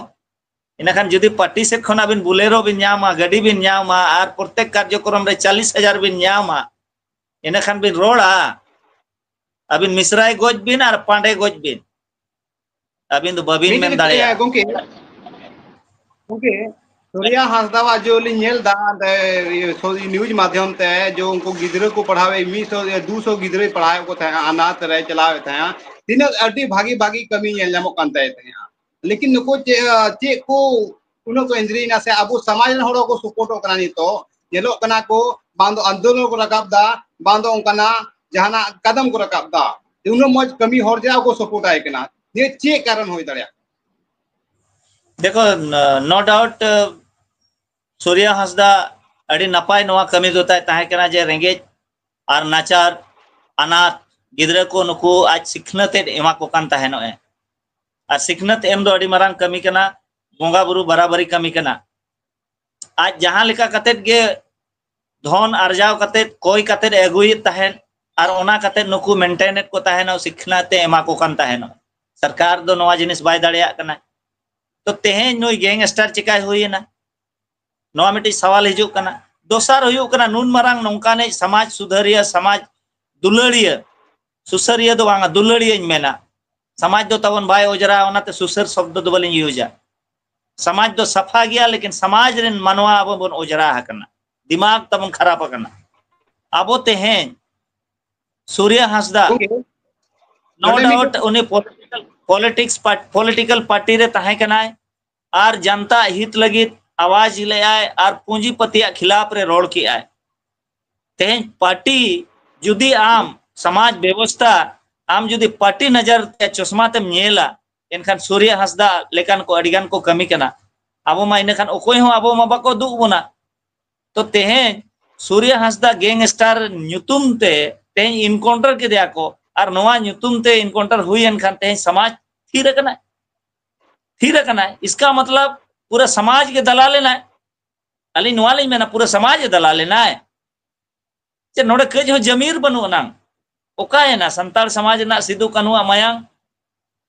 ᱤᱱᱟᱹᱠᱷᱟᱱ ᱡᱩᱫᱤ ᱯᱟᱨᱴᱤ ᱥᱮᱫ ᱠᱷᱚᱱ ᱟᱹᱵᱤᱱ ᱵᱩᱞᱮᱨᱳ ᱵᱤᱱ ᱧᱟᱢᱟ, ᱜᱟᱹᱰᱤ ᱵᱤᱱ ᱧᱟᱢᱟ ᱟᱨ ᱯᱨᱚᱛᱮᱠ ᱠᱟᱨᱡᱚᱠᱨᱚᱢ ᱨᱮ ᱪᱟᱞᱤᱥ ᱦᱟᱡᱟᱨ ᱵᱤᱱ ᱧᱟᱢᱟ, ᱤᱱᱟᱹᱠᱷᱟᱱ ᱵᱤᱱ ᱨᱚᱲᱟ? ᱟᱹᱵᱤᱱ ᱢᱤᱥᱨᱟᱭ ᱜᱚᱡ ᱵᱤᱱ ᱟᱨ ᱯᱟᱸᱰᱮ ᱜᱚᱡ ᱵᱤᱱ, ᱟᱹᱵᱤᱱ ᱫᱚ ᱵᱟᱹᱵᱤᱱ ᱢᱮᱱ ᱫᱟᱲᱮᱭᱟᱜᱼᱟ᱾ ᱜᱚᱢᱠᱮ, ᱜᱚᱢᱠᱮ, ᱥᱩᱨᱭᱟ ᱦᱟᱸᱥᱫᱟᱣᱟᱜ ᱡᱮ ᱞᱤᱧ ᱧᱮᱞ ᱮᱫᱟ ᱚᱸᱰᱮ ᱱᱤᱭᱩᱡᱽ ᱢᱟᱫᱽᱫᱷᱚᱢ ᱛᱮ, ᱡᱮ ᱩᱱᱠᱩ ᱜᱤᱫᱽᱨᱟᱹ ᱠᱚ ᱯᱟᱲᱦᱟᱣᱮᱫ, ᱢᱤᱫ ᱥᱚ ᱫᱩ ᱥᱚ ᱜᱤᱫᱽᱨᱟᱹᱭ ᱯᱟᱲᱦᱟᱣᱮᱫ ᱠᱚ ᱛᱟᱦᱮᱸᱫ, ᱟᱱᱟᱛ ᱨᱮ ᱪᱟᱞᱟᱣᱮᱫ ᱛᱟᱦᱮᱸᱫ, ᱛᱤᱱᱟᱹᱜ ᱟᱹᱰᱤ ᱵᱷᱟᱹᱜᱤ ᱵᱷᱟᱹᱜᱤ ᱠᱟᱹᱢᱤ ᱧᱮᱞ ᱧᱟᱢᱚᱜ ᱠᱟᱱ ᱛᱟᱭ ᱛᱟᱦᱮᱸᱫ᱾ ᱞᱮᱠᱤᱱ ᱱᱩᱠᱩ ᱪᱮᱫ, ᱪᱮᱫ ᱠᱚ ᱩᱱᱟᱹᱜ ᱠᱚ ᱮᱱᱫᱨᱤᱭᱮᱱᱟ ᱥᱮ ᱟᱵᱚ ᱥᱚᱢᱟᱡᱽ ᱨᱮᱱ ᱦᱚᱲ ᱦᱚᱸᱠᱚ ᱥᱟᱯᱳᱨᱴᱚᱜ ᱠᱟᱱᱟ? ᱱᱤᱛᱚᱜ ᱧᱮᱞᱚᱜ ᱠᱟᱱᱟ ᱠᱚ, ᱵᱟᱝ ᱫᱚ ᱟᱱᱫᱳᱞᱚᱱ ᱠᱚ ᱨᱟᱠᱟᱵ ᱫᱟ, ᱵᱟᱝ ᱫᱚ ᱚᱱᱠᱟᱱᱟᱜ ᱡᱟᱦᱟᱱᱟᱜ ᱠᱟᱫᱚᱢ ᱠᱚ ᱨᱟᱠᱟᱵ ᱫᱟ᱾ ᱩᱱᱟᱹᱜ ᱢᱚᱡᱽ ᱠᱟᱹᱢᱤ ᱦᱚᱲ ᱡᱟ ᱠᱚ ᱥᱟᱯᱳᱨᱴ ᱟᱭ ᱠᱟᱱᱟ, ᱱᱤᱭᱟᱹ ᱪᱮᱫ ᱠᱟᱨᱚᱱ ᱦᱩᱭ ᱫᱟᱲᱮᱭᱟᱜᱼᱟ? ᱫᱮᱠᱷᱚ, ᱱᱚ ᱰᱟᱣᱩᱴ ᱥᱩᱨᱭᱟ ᱦᱟᱸᱥᱫᱟ ᱟᱹᱰᱤ ᱱᱟᱯᱟᱭ ᱱᱚᱣᱟ ᱠᱟᱹᱢᱤ ᱫᱚ ᱛᱟᱭ ᱛᱟᱦᱮᱸ ᱠᱟᱱᱟ ᱡᱮ ᱨᱮᱸᱜᱮᱡ ᱟᱨ ᱱᱟᱪᱟᱨ ᱟᱱᱟᱛ ᱜᱤᱫᱽᱨᱟᱹ ᱠᱚ ᱱᱩᱠᱩ ᱟᱡ ᱥᱤᱠᱷᱱᱟᱹᱛ ᱮ ᱮᱢᱟ ᱠᱚ ᱠᱟᱱ ᱛᱟᱦᱮᱱᱚᱜ ᱮ᱾ ᱟᱨ ᱥᱤᱠᱷᱱᱟᱹᱛ ᱮᱢ ᱫᱚ ᱟᱹᱰᱤ ᱢᱟᱨᱟᱝ ᱠᱟᱹᱢᱤ ᱠᱟᱱᱟ, ᱵᱚᱸᱜᱟ ᱵᱩᱨᱩ ᱵᱟᱨᱟᱵᱟᱨᱤ ᱠᱟᱹᱢᱤ ᱠᱟᱱᱟ᱾ ᱟᱡ ᱡᱟᱦᱟᱸ ᱞᱮᱠᱟ ᱠᱟᱛᱮᱫ ᱜᱮ ᱫᱷᱚᱱ ᱟᱨᱡᱟᱣ ᱠᱟᱛᱮᱫ ᱠᱚᱭ ᱠᱟᱛᱮᱫ ᱮ ᱟᱹᱜᱩᱭᱮᱫ ᱛᱟᱦᱮᱸᱫ ᱟᱨ ᱚᱱᱟ ᱠᱟᱛᱮᱫ ᱱᱩᱠᱩ ᱢᱮᱱᱴᱮᱱᱮᱫ ᱠᱚ ᱛᱟᱦᱮᱱᱟ, ᱥᱤᱠᱷᱱᱟᱹᱛ ᱮ ᱮᱢᱟ ᱠᱚ ᱠᱟᱱ ᱛᱟᱦᱮᱱᱟ᱾ ᱥᱚᱨᱠᱟᱨ ᱫᱚ ᱱᱚᱣᱟ ᱡᱤᱱᱤᱥ ᱵᱟᱭ ᱫᱟᱲᱮᱭᱟᱜ ᱠᱟᱱᱟ᱾ ᱛᱚ ᱛᱮᱦᱮᱧ ᱱᱩᱭ ᱜᱮᱝᱥᱴᱟᱨ ᱪᱤᱠᱟᱭ ᱦᱩᱭᱮᱱᱟ? ᱱᱚᱣᱟ ᱢᱤᱫᱴᱤᱡ ᱥᱟᱣᱟᱞ ᱦᱤᱡᱩᱜ ᱠᱟᱱᱟ᱾ ᱫᱚᱥᱟᱨ ᱦᱩᱭᱩᱜ ᱠᱟᱱᱟ, ᱱᱩᱱ ᱢᱟᱨᱟᱝ ᱱᱚᱝᱠᱟᱱᱤᱡ ᱥᱚᱢᱟᱡᱽ ᱥᱩᱫᱷᱟᱹᱨᱤᱭᱟᱹ, ᱥᱚᱢᱟᱡᱽ ᱫᱩᱞᱟᱹᱲᱤᱭᱟᱹ, ᱥᱩᱥᱟᱹᱨᱤᱭᱟᱹ ᱫᱚ ᱵᱟᱝᱟ, ᱫᱩᱞᱟᱹᱲᱤᱭᱟᱹᱧ ᱢᱮᱱᱟ᱾ ᱥᱚᱢᱟᱡᱽ ᱫᱚ ᱛᱟᱵᱚᱱ ᱵᱟᱭ ᱚᱡᱽᱨᱟ, ᱚᱱᱟᱛᱮ ᱥᱩᱥᱟᱹᱨ ᱥᱚᱵᱫᱚ ᱫᱚ ᱵᱟᱹᱞᱤᱧ ᱤᱭᱩᱡᱟ᱾ ᱥᱚᱢᱟᱡᱽ ᱫᱚ ᱥᱟᱯᱷᱟ ᱜᱮᱭᱟ, ᱞᱮᱠᱤᱱ ᱥᱚᱢᱟᱡᱽ ᱨᱮᱱ ᱢᱟᱱᱣᱟ ᱟᱵᱚ ᱵᱚᱱ ᱚᱡᱽᱨᱟ ᱟᱠᱟᱱᱟ, ᱫᱤᱢᱟᱜᱽ ᱛᱟᱵᱚᱱ ᱠᱷᱟᱨᱟᱯ ᱟᱠᱟᱱᱟ᱾ ᱟᱵᱚ ᱛᱮᱦᱮᱧ ᱥᱩᱨᱭᱟ ᱦᱟᱸᱥᱫᱟ, ᱜᱚᱝᱠᱮ, no ᱱᱚᱰᱮ ᱢᱤᱫᱴᱮᱱ doubt ᱩᱱᱤ political, politics part-, political party ᱨᱮ ᱛᱟᱦᱮᱸ ᱠᱟᱱᱟᱭ ᱟᱨ ᱡᱟᱱᱛᱟ ᱦᱤᱛ ᱞᱟᱹᱜᱤᱫ ᱟᱣᱟᱡ ᱞᱮᱜᱼᱟᱭ ᱟᱨ ᱯᱩᱸᱡᱤᱯᱟᱹᱛᱤᱭᱟᱜ ᱠᱷᱤᱞᱟᱯ ᱨᱮ ᱨᱚᱲ ᱠᱮᱜᱼᱟᱭ᱾ ᱛᱮᱦᱮᱧ ᱯᱟᱨᱴᱤ ᱡᱩᱫᱤ ᱟᱢ ᱥᱚᱢᱟᱡᱽ ᱵᱮᱵᱚᱥᱛᱷᱟ, ᱟᱢ ᱡᱩᱫᱤ ᱯᱟᱨᱴᱤ ᱱᱚᱡᱚᱨ ᱛᱮ ᱪᱚᱥᱢᱟ ᱛᱮᱢ ᱧᱮᱞᱟ, ᱮᱱᱠᱷᱟᱱ ᱥᱩᱨᱭᱟ ᱦᱟᱸᱥᱫᱟ ᱞᱮᱠᱟᱱ ᱠᱚ ᱟᱹᱰᱤᱜᱟᱱ ᱠᱚ ᱠᱟᱹᱢᱤ ᱠᱟᱱᱟ᱾ ᱟᱵᱚ ᱢᱟ ᱤᱱᱟᱹᱠᱷᱟᱱ ᱚᱠᱚᱭ ᱦᱚᱸ ᱟᱵᱚ ᱢᱟ ᱵᱟᱠᱚ ᱫᱩᱜ ᱵᱚᱱᱟ᱾ ᱛᱚ ᱛᱮᱦᱮᱧ ᱥᱩᱨᱭᱟ ᱦᱟᱸᱥᱫᱟ ᱜᱮᱝᱥᱴᱟᱨ ᱧᱩᱛᱩᱢ ᱛᱮ ᱛᱮᱦᱮᱧ ᱤᱱᱠᱟᱣᱩᱱᱴᱟᱨ ᱠᱮᱫᱮᱭᱟ ᱠᱚ, ᱟᱨ ᱱᱚᱣᱟ ᱧᱩᱛᱩᱢ ᱛᱮ ᱤᱱᱠᱟᱣᱩᱱᱴᱟᱨ ᱦᱩᱭᱮᱱ ᱠᱷᱟᱱ ᱛᱮᱦᱮᱧ ᱥᱚᱢᱟᱡᱽ ᱛᱷᱤᱨ ᱟᱠᱟᱱᱟᱭ, ᱛᱷᱤᱨ ᱟᱠᱟᱱᱟᱭ᱾ ᱤᱥᱠᱟ ᱢᱚᱛᱞᱚᱵ ᱯᱩᱨᱟᱹ ᱥᱚᱢᱟᱡᱽ ᱜᱮ ᱫᱟᱞᱟᱞ ᱮᱱᱟᱭ᱾ ᱟᱹᱞᱤᱧ ᱱᱚᱣᱟ ᱞᱤᱧ ᱢᱮᱱᱟ, ᱯᱩᱨᱟᱹ ᱥᱚᱢᱟᱡᱽ ᱮ ᱫᱟᱞᱟᱞ ᱮᱱᱟᱭ᱾ ᱪᱮᱫ ᱱᱚᱰᱮ ᱠᱟᱹᱡ ᱦᱚᱸ ᱡᱟᱹᱢᱤᱨ ᱵᱟᱹᱱᱩᱜ ᱟᱱᱟᱝ? ᱚᱠᱟᱭᱮᱱᱟ ᱥᱟᱱᱛᱟᱲ ᱥᱚᱢᱟᱡᱽ ᱨᱮᱱᱟᱜ ᱥᱤᱫᱩ ᱠᱟᱹᱱᱦᱩᱣᱟᱜ ᱢᱟᱭᱟᱝ?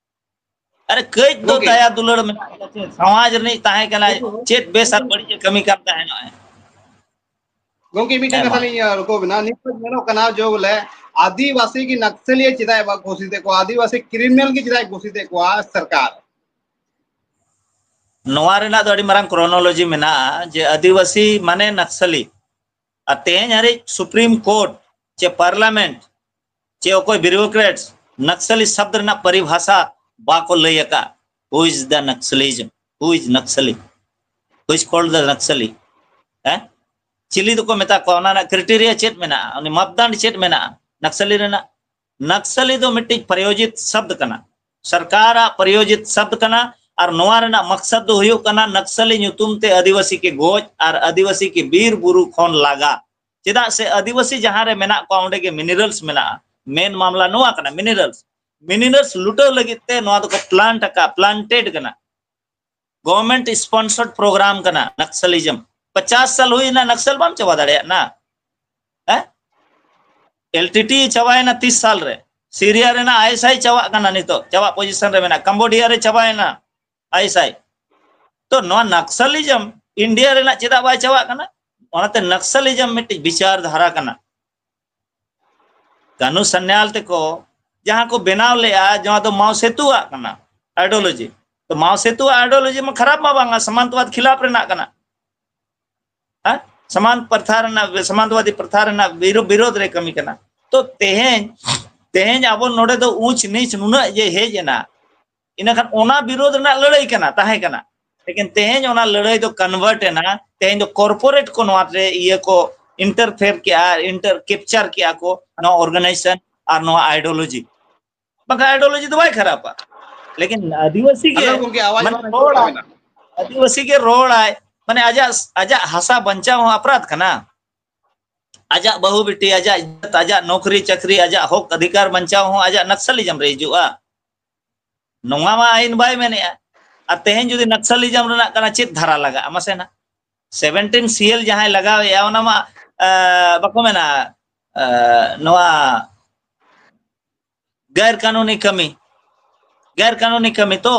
ᱟᱨᱮ ᱠᱟᱹᱡ ᱫᱚ ᱜᱚᱝᱠᱮ᱾ ᱫᱟᱭᱟ ᱫᱩᱞᱟᱹᱲ ᱢᱮᱱᱟᱜ ᱜᱮᱭᱟ ᱪᱮ? ᱥᱚᱢᱟᱡᱽ ᱨᱤᱱᱤᱡ ᱛᱟᱦᱮᱸ ᱠᱟᱱᱟᱭ, ᱜᱚᱝᱠᱮ᱾ ᱪᱮᱫ ᱵᱮᱥ ᱟᱨ ᱵᱟᱹᱲᱤᱡ ᱮ ᱠᱟᱹᱢᱤ ᱠᱟᱱ ᱛᱟᱦᱮᱸ ᱱᱚᱜᱼᱚᱭ᱾ ᱜᱚᱝᱠᱮ, ᱢᱤᱫᱴᱮᱱ ᱦᱮᱸ, ᱠᱟᱛᱷᱟ ᱢᱟ᱾ ᱞᱤᱧ, ᱟᱸ, ᱨᱚᱯᱚᱲ ᱵᱮᱱᱟ᱾ ᱱᱤᱛ ᱧᱮᱞᱚᱜ ᱠᱟᱱᱟ ᱡᱮ ᱵᱚᱞᱮ ᱟᱹᱫᱤᱵᱟᱹᱥᱤ ᱜᱮ ᱱᱟᱠᱥᱟᱞᱤᱭᱟᱹ ᱪᱮᱫᱟᱜ ᱮ ᱜᱷᱳᱥᱤᱛ ᱮᱫ ᱠᱚᱣᱟ, ᱟᱹᱫᱤᱵᱟᱹᱥᱤ ᱠᱨᱤᱢᱤᱱᱟᱞ ᱜᱮ ᱪᱮᱫᱟᱜ ᱮ ᱜᱷᱳᱥᱤᱛ ᱮᱫ ᱠᱚᱣᱟ ᱥᱚᱨᱠᱟᱨ? ᱱᱚᱣᱟ ᱨᱮᱱᱟᱜ ᱫᱚ ᱟᱹᱰᱤ ᱢᱟᱨᱟᱝ chronology ᱢᱮᱱᱟᱜᱼᱟ ᱡᱮ ᱟᱹᱫᱤᱵᱟᱹᱥᱤ ᱢᱟᱱᱮ ᱱᱟᱠᱥᱟᱞᱤ᱾ ᱟᱨ ᱛᱮᱦᱮᱧ ᱦᱟᱹᱨᱤᱡ Supreme Court ᱪᱮ Parliament ᱪᱮ ᱚᱠᱚᱭ bureaucrats ᱱᱟᱠᱥᱟᱞᱤ ᱥᱟᱵᱫ ᱨᱮᱱᱟᱜ ᱯᱚᱨᱤᱵᱷᱟᱥᱟ ᱵᱟᱠᱚ ᱞᱟᱹᱭ ᱟᱠᱟᱫ᱾ Who is the Naxalism? Who is Naxali? Who is called the Naxali? ᱦᱮᱸ? ᱪᱤᱞᱤ ᱫᱚᱠᱚ ᱢᱮᱛᱟ ᱠᱚᱣᱟ? ᱚᱱᱟ ᱨᱮᱱᱟᱜ criteria ᱪᱮᱫ ᱢᱮᱱᱟᱜᱼᱟ? ᱩᱱᱤ ᱢᱟᱯᱫᱟᱱᱰ ᱪᱮᱫ ᱢᱮᱱᱟᱜᱼᱟ ᱱᱟᱠᱥᱟᱞᱤ ᱨᱮᱱᱟᱜ? ᱱᱟᱠᱥᱟᱞᱤ ᱫᱚ ᱢᱤᱫᱴᱤᱡ ᱯᱨᱟᱭᱳᱡᱤᱛ ᱥᱟᱵᱫ ᱠᱟᱱᱟ, ᱥᱚᱨᱠᱟᱨᱟᱜ ᱯᱨᱟᱭᱳᱡᱤᱛ ᱥᱟᱵᱫ ᱠᱟᱱᱟ᱾ ᱟᱨ ᱱᱚᱣᱟ ᱨᱮᱱᱟᱜ ᱢᱟᱠᱥᱟᱫ ᱫᱚ ᱦᱩᱭᱩᱜ ᱠᱟᱱᱟ ᱱᱟᱠᱥᱟᱞᱤ ᱧᱩᱛᱩᱢ ᱛᱮ ᱟᱹᱫᱤᱵᱟᱹᱥᱤ ᱠᱮ ᱜᱚᱡ ᱟᱨ ᱟᱹᱫᱤᱵᱟᱹᱥᱤ ᱠᱮ ᱵᱤᱨ ᱵᱩᱨᱩ ᱠᱷᱚᱱ ᱞᱟᱜᱟ᱾ ᱪᱮᱫᱟᱜ ᱥᱮ ᱟᱹᱫᱤᱵᱟᱹᱥᱤ ᱡᱟᱦᱟᱸ ᱨᱮ ᱢᱮᱱᱟᱜ ᱠᱚᱣᱟ ᱚᱸᱰᱮ ᱜᱮ minerals ᱢᱮᱱᱟᱜᱼᱟ᱾ ᱢᱮᱱ ᱢᱟᱢᱞᱟ ᱱᱚᱣᱟ ᱠᱟᱱᱟ, minerals᱾ Minerals ᱞᱩᱴᱟᱹᱣ ᱞᱟᱹᱜᱤᱫ ᱛᱮ ᱱᱚᱣᱟ ᱫᱚᱠᱚ plant ᱟᱠᱟᱫ, planted ᱠᱟᱱᱟ᱾ Government sponsored program ᱠᱟᱱᱟ Naxalism᱾ ᱯᱚᱪᱟᱥ ᱥᱟᱞ ᱦᱩᱭᱱᱟ, ᱱᱟᱠᱥᱟᱞ ᱵᱟᱢ ᱪᱟᱵᱟ ᱫᱟᱲᱮᱭᱟᱜ ᱱᱟ᱾ ᱦᱮᱸ? L T T ᱪᱟᱵᱟᱭᱮᱱᱟ ᱛᱤᱥ ᱥᱟᱞ ᱨᱮ᱾ ᱥᱤᱨᱤᱭᱟ ᱨᱮᱱᱟᱜ I S I ᱪᱟᱵᱟᱜ ᱠᱟᱱᱟ ᱱᱤᱛᱚᱜ, ᱪᱟᱵᱟᱜ position ᱨᱮ ᱢᱮᱱᱟᱜᱼᱟ᱾ ᱠᱟᱢᱵᱳᱰᱤᱭᱟ ᱨᱮ ᱪᱟᱵᱟᱭᱮᱱᱟ I S I᱾ ᱛᱚ ᱱᱚᱣᱟ ᱱᱟᱠᱥᱟᱞᱤᱡᱚᱢ ᱤᱱᱰᱤᱭᱟ ᱨᱮᱱᱟᱜ ᱪᱮᱫᱟᱜ ᱵᱟᱭ ᱪᱟᱵᱟᱜ ᱠᱟᱱᱟ? ᱚᱱᱟᱛᱮ ᱱᱟᱠᱥᱟᱞᱤᱡᱚᱢ ᱢᱤᱫᱴᱤᱡ ᱵᱤᱪᱟᱨ ᱫᱷᱟᱨᱟ ᱠᱟᱱᱟ᱾ ᱠᱟᱹᱱᱩ ᱥᱟᱱᱭᱟᱞ ᱛᱮᱠᱚ ᱡᱟᱦᱟᱸ ᱠᱚ ᱵᱮᱱᱟᱣ ᱞᱮᱜᱼᱟ, ᱡᱟᱦᱟᱸ ᱫᱚ ᱢᱟᱣ ᱥᱮᱛᱩᱣᱟᱜ ᱠᱟᱱᱟ ideology᱾ ᱛᱚ ᱢᱟᱣ ᱥᱮᱛᱩᱣᱟᱜ ideology ᱢᱟ ᱠᱷᱟᱨᱟᱯ ᱢᱟ ᱵᱟᱝᱟ, ᱥᱟᱢᱟᱱᱛᱚᱵᱟᱫ ᱠᱷᱤᱞᱟᱯ ᱨᱮᱱᱟᱜ ᱠᱟᱱᱟ᱾ ᱦᱮᱸ? ᱥᱟᱢᱟᱱ ᱯᱨᱚᱛᱷᱟ ᱨᱮᱱᱟᱜ, ᱥᱟᱢᱟᱱᱛᱚᱵᱟᱫᱤ ᱯᱨᱚᱛᱷᱟ ᱨᱮᱱᱟᱜ ᱵᱤᱨᱳ-, ᱵᱤᱨᱳᱫᱷ ᱨᱮ ᱠᱟᱹᱢᱤ ᱠᱟᱱᱟ᱾ ᱛᱚ ᱛᱮᱦᱮᱧ, ᱛᱮᱦᱮᱧ ᱟᱵᱚ ᱱᱚᱰᱮ ᱫᱚ ᱩᱪ ᱱᱤᱪ ᱱᱩᱱᱟᱹᱜ ᱡᱮ ᱦᱮᱡ ᱮᱱᱟ, ᱤᱱᱟᱹᱠᱷᱟᱱ ᱚᱱᱟ ᱵᱤᱨᱳᱫᱷ ᱨᱮᱱᱟᱜ ᱞᱟᱹᱲᱟᱹᱭ ᱠᱟᱱᱟ, ᱛᱟᱦᱮᱸ ᱠᱟᱱᱟ᱾ ᱞᱮᱠᱤᱱ ᱛᱮᱦᱮᱧ ᱚᱱᱟ ᱞᱟᱹᱲᱟᱹᱭ ᱫᱚ convert ᱮᱱᱟ, ᱛᱮᱦᱮᱧ ᱫᱚ corporate ᱠᱚ ᱱᱚᱣᱟ ᱨᱮ ᱤᱭᱟᱹ ᱠᱚ interfere ᱠᱮᱜᱼᱟ, inter-, capture ᱠᱮᱜᱼᱟ ᱠᱚ ᱱᱚᱣᱟ organization ᱟᱨ ᱱᱚᱣᱟ ideology᱾ ᱵᱟᱝᱠᱷᱟᱱ ideology ᱫᱚ ᱵᱟᱭ ᱠᱷᱟᱨᱟᱯᱟ, ᱞᱮᱠᱤᱱ ᱟᱹᱫᱤᱵᱟᱹᱥᱤ ᱜᱮ ᱦᱮᱞᱳ ᱜᱚᱝᱠᱮ, ᱟᱣᱟᱡ ᱢᱟᱱᱮ ᱵᱟᱝ ᱟᱸᱡᱚᱢᱚᱜ ᱨᱚᱲᱟ, ᱛᱟᱵᱮᱱᱟ᱾ ᱟᱹᱫᱤᱵᱟᱹᱥᱤ ᱜᱮ ᱨᱚᱲᱟᱭ, ᱢᱟᱱᱮ ᱟᱡᱟᱜ, ᱟᱡᱟᱜ ᱦᱟᱥᱟ ᱵᱟᱧᱪᱟᱣ ᱦᱚᱸ ᱚᱯᱨᱟᱫᱷ ᱠᱟᱱᱟ, ᱟᱡᱟᱜ ᱵᱟᱹᱦᱩ ᱵᱤᱴᱤ, ᱟᱡᱟᱜ ᱤᱡᱡᱚᱛ, ᱟᱡᱟᱜ ᱱᱚᱠᱨᱤ ᱪᱟᱹᱠᱨᱤ, ᱟᱡᱟᱜ ᱦᱚᱠ ᱚᱫᱷᱤᱠᱟᱨ ᱵᱟᱧᱪᱟᱣ ᱦᱚᱸ ᱟᱡᱟᱜ ᱱᱟᱠᱥᱟᱞᱤᱡᱚᱢ ᱨᱮ ᱦᱤᱡᱩᱜᱼᱟ᱾ ᱱᱚᱣᱟ ᱢᱟ ᱟᱹᱭᱤᱱ ᱵᱟᱭ ᱢᱮᱱᱮᱜᱼᱟ᱾ ᱟᱨ ᱛᱮᱦᱮᱧ ᱡᱩᱫᱤ ᱱᱟᱠᱥᱟᱞᱤᱡᱚᱢ ᱨᱮᱱᱟᱜ ᱠᱟᱱᱟ, ᱪᱮᱫ ᱫᱷᱟᱨᱟ ᱞᱟᱜᱟᱜᱼᱟ ᱢᱟᱥᱮ ᱱᱟ? Seventeen C L ᱡᱟᱦᱟᱸᱭ ᱞᱟᱜᱟᱣᱮᱜᱼᱟ, ᱚᱱᱟ ᱢᱟ, ᱮ, ᱵᱟᱠᱚ ᱢᱮᱱᱟ, ᱮ, ᱱᱚᱣᱟ ᱜᱟᱭᱨ ᱠᱟᱹᱱᱩᱱᱤ ᱠᱟᱹᱢᱤ᱾ ᱜᱮᱨ ᱠᱟᱹᱱᱩᱱᱤ ᱠᱟᱹᱢᱤ ᱛᱚ᱾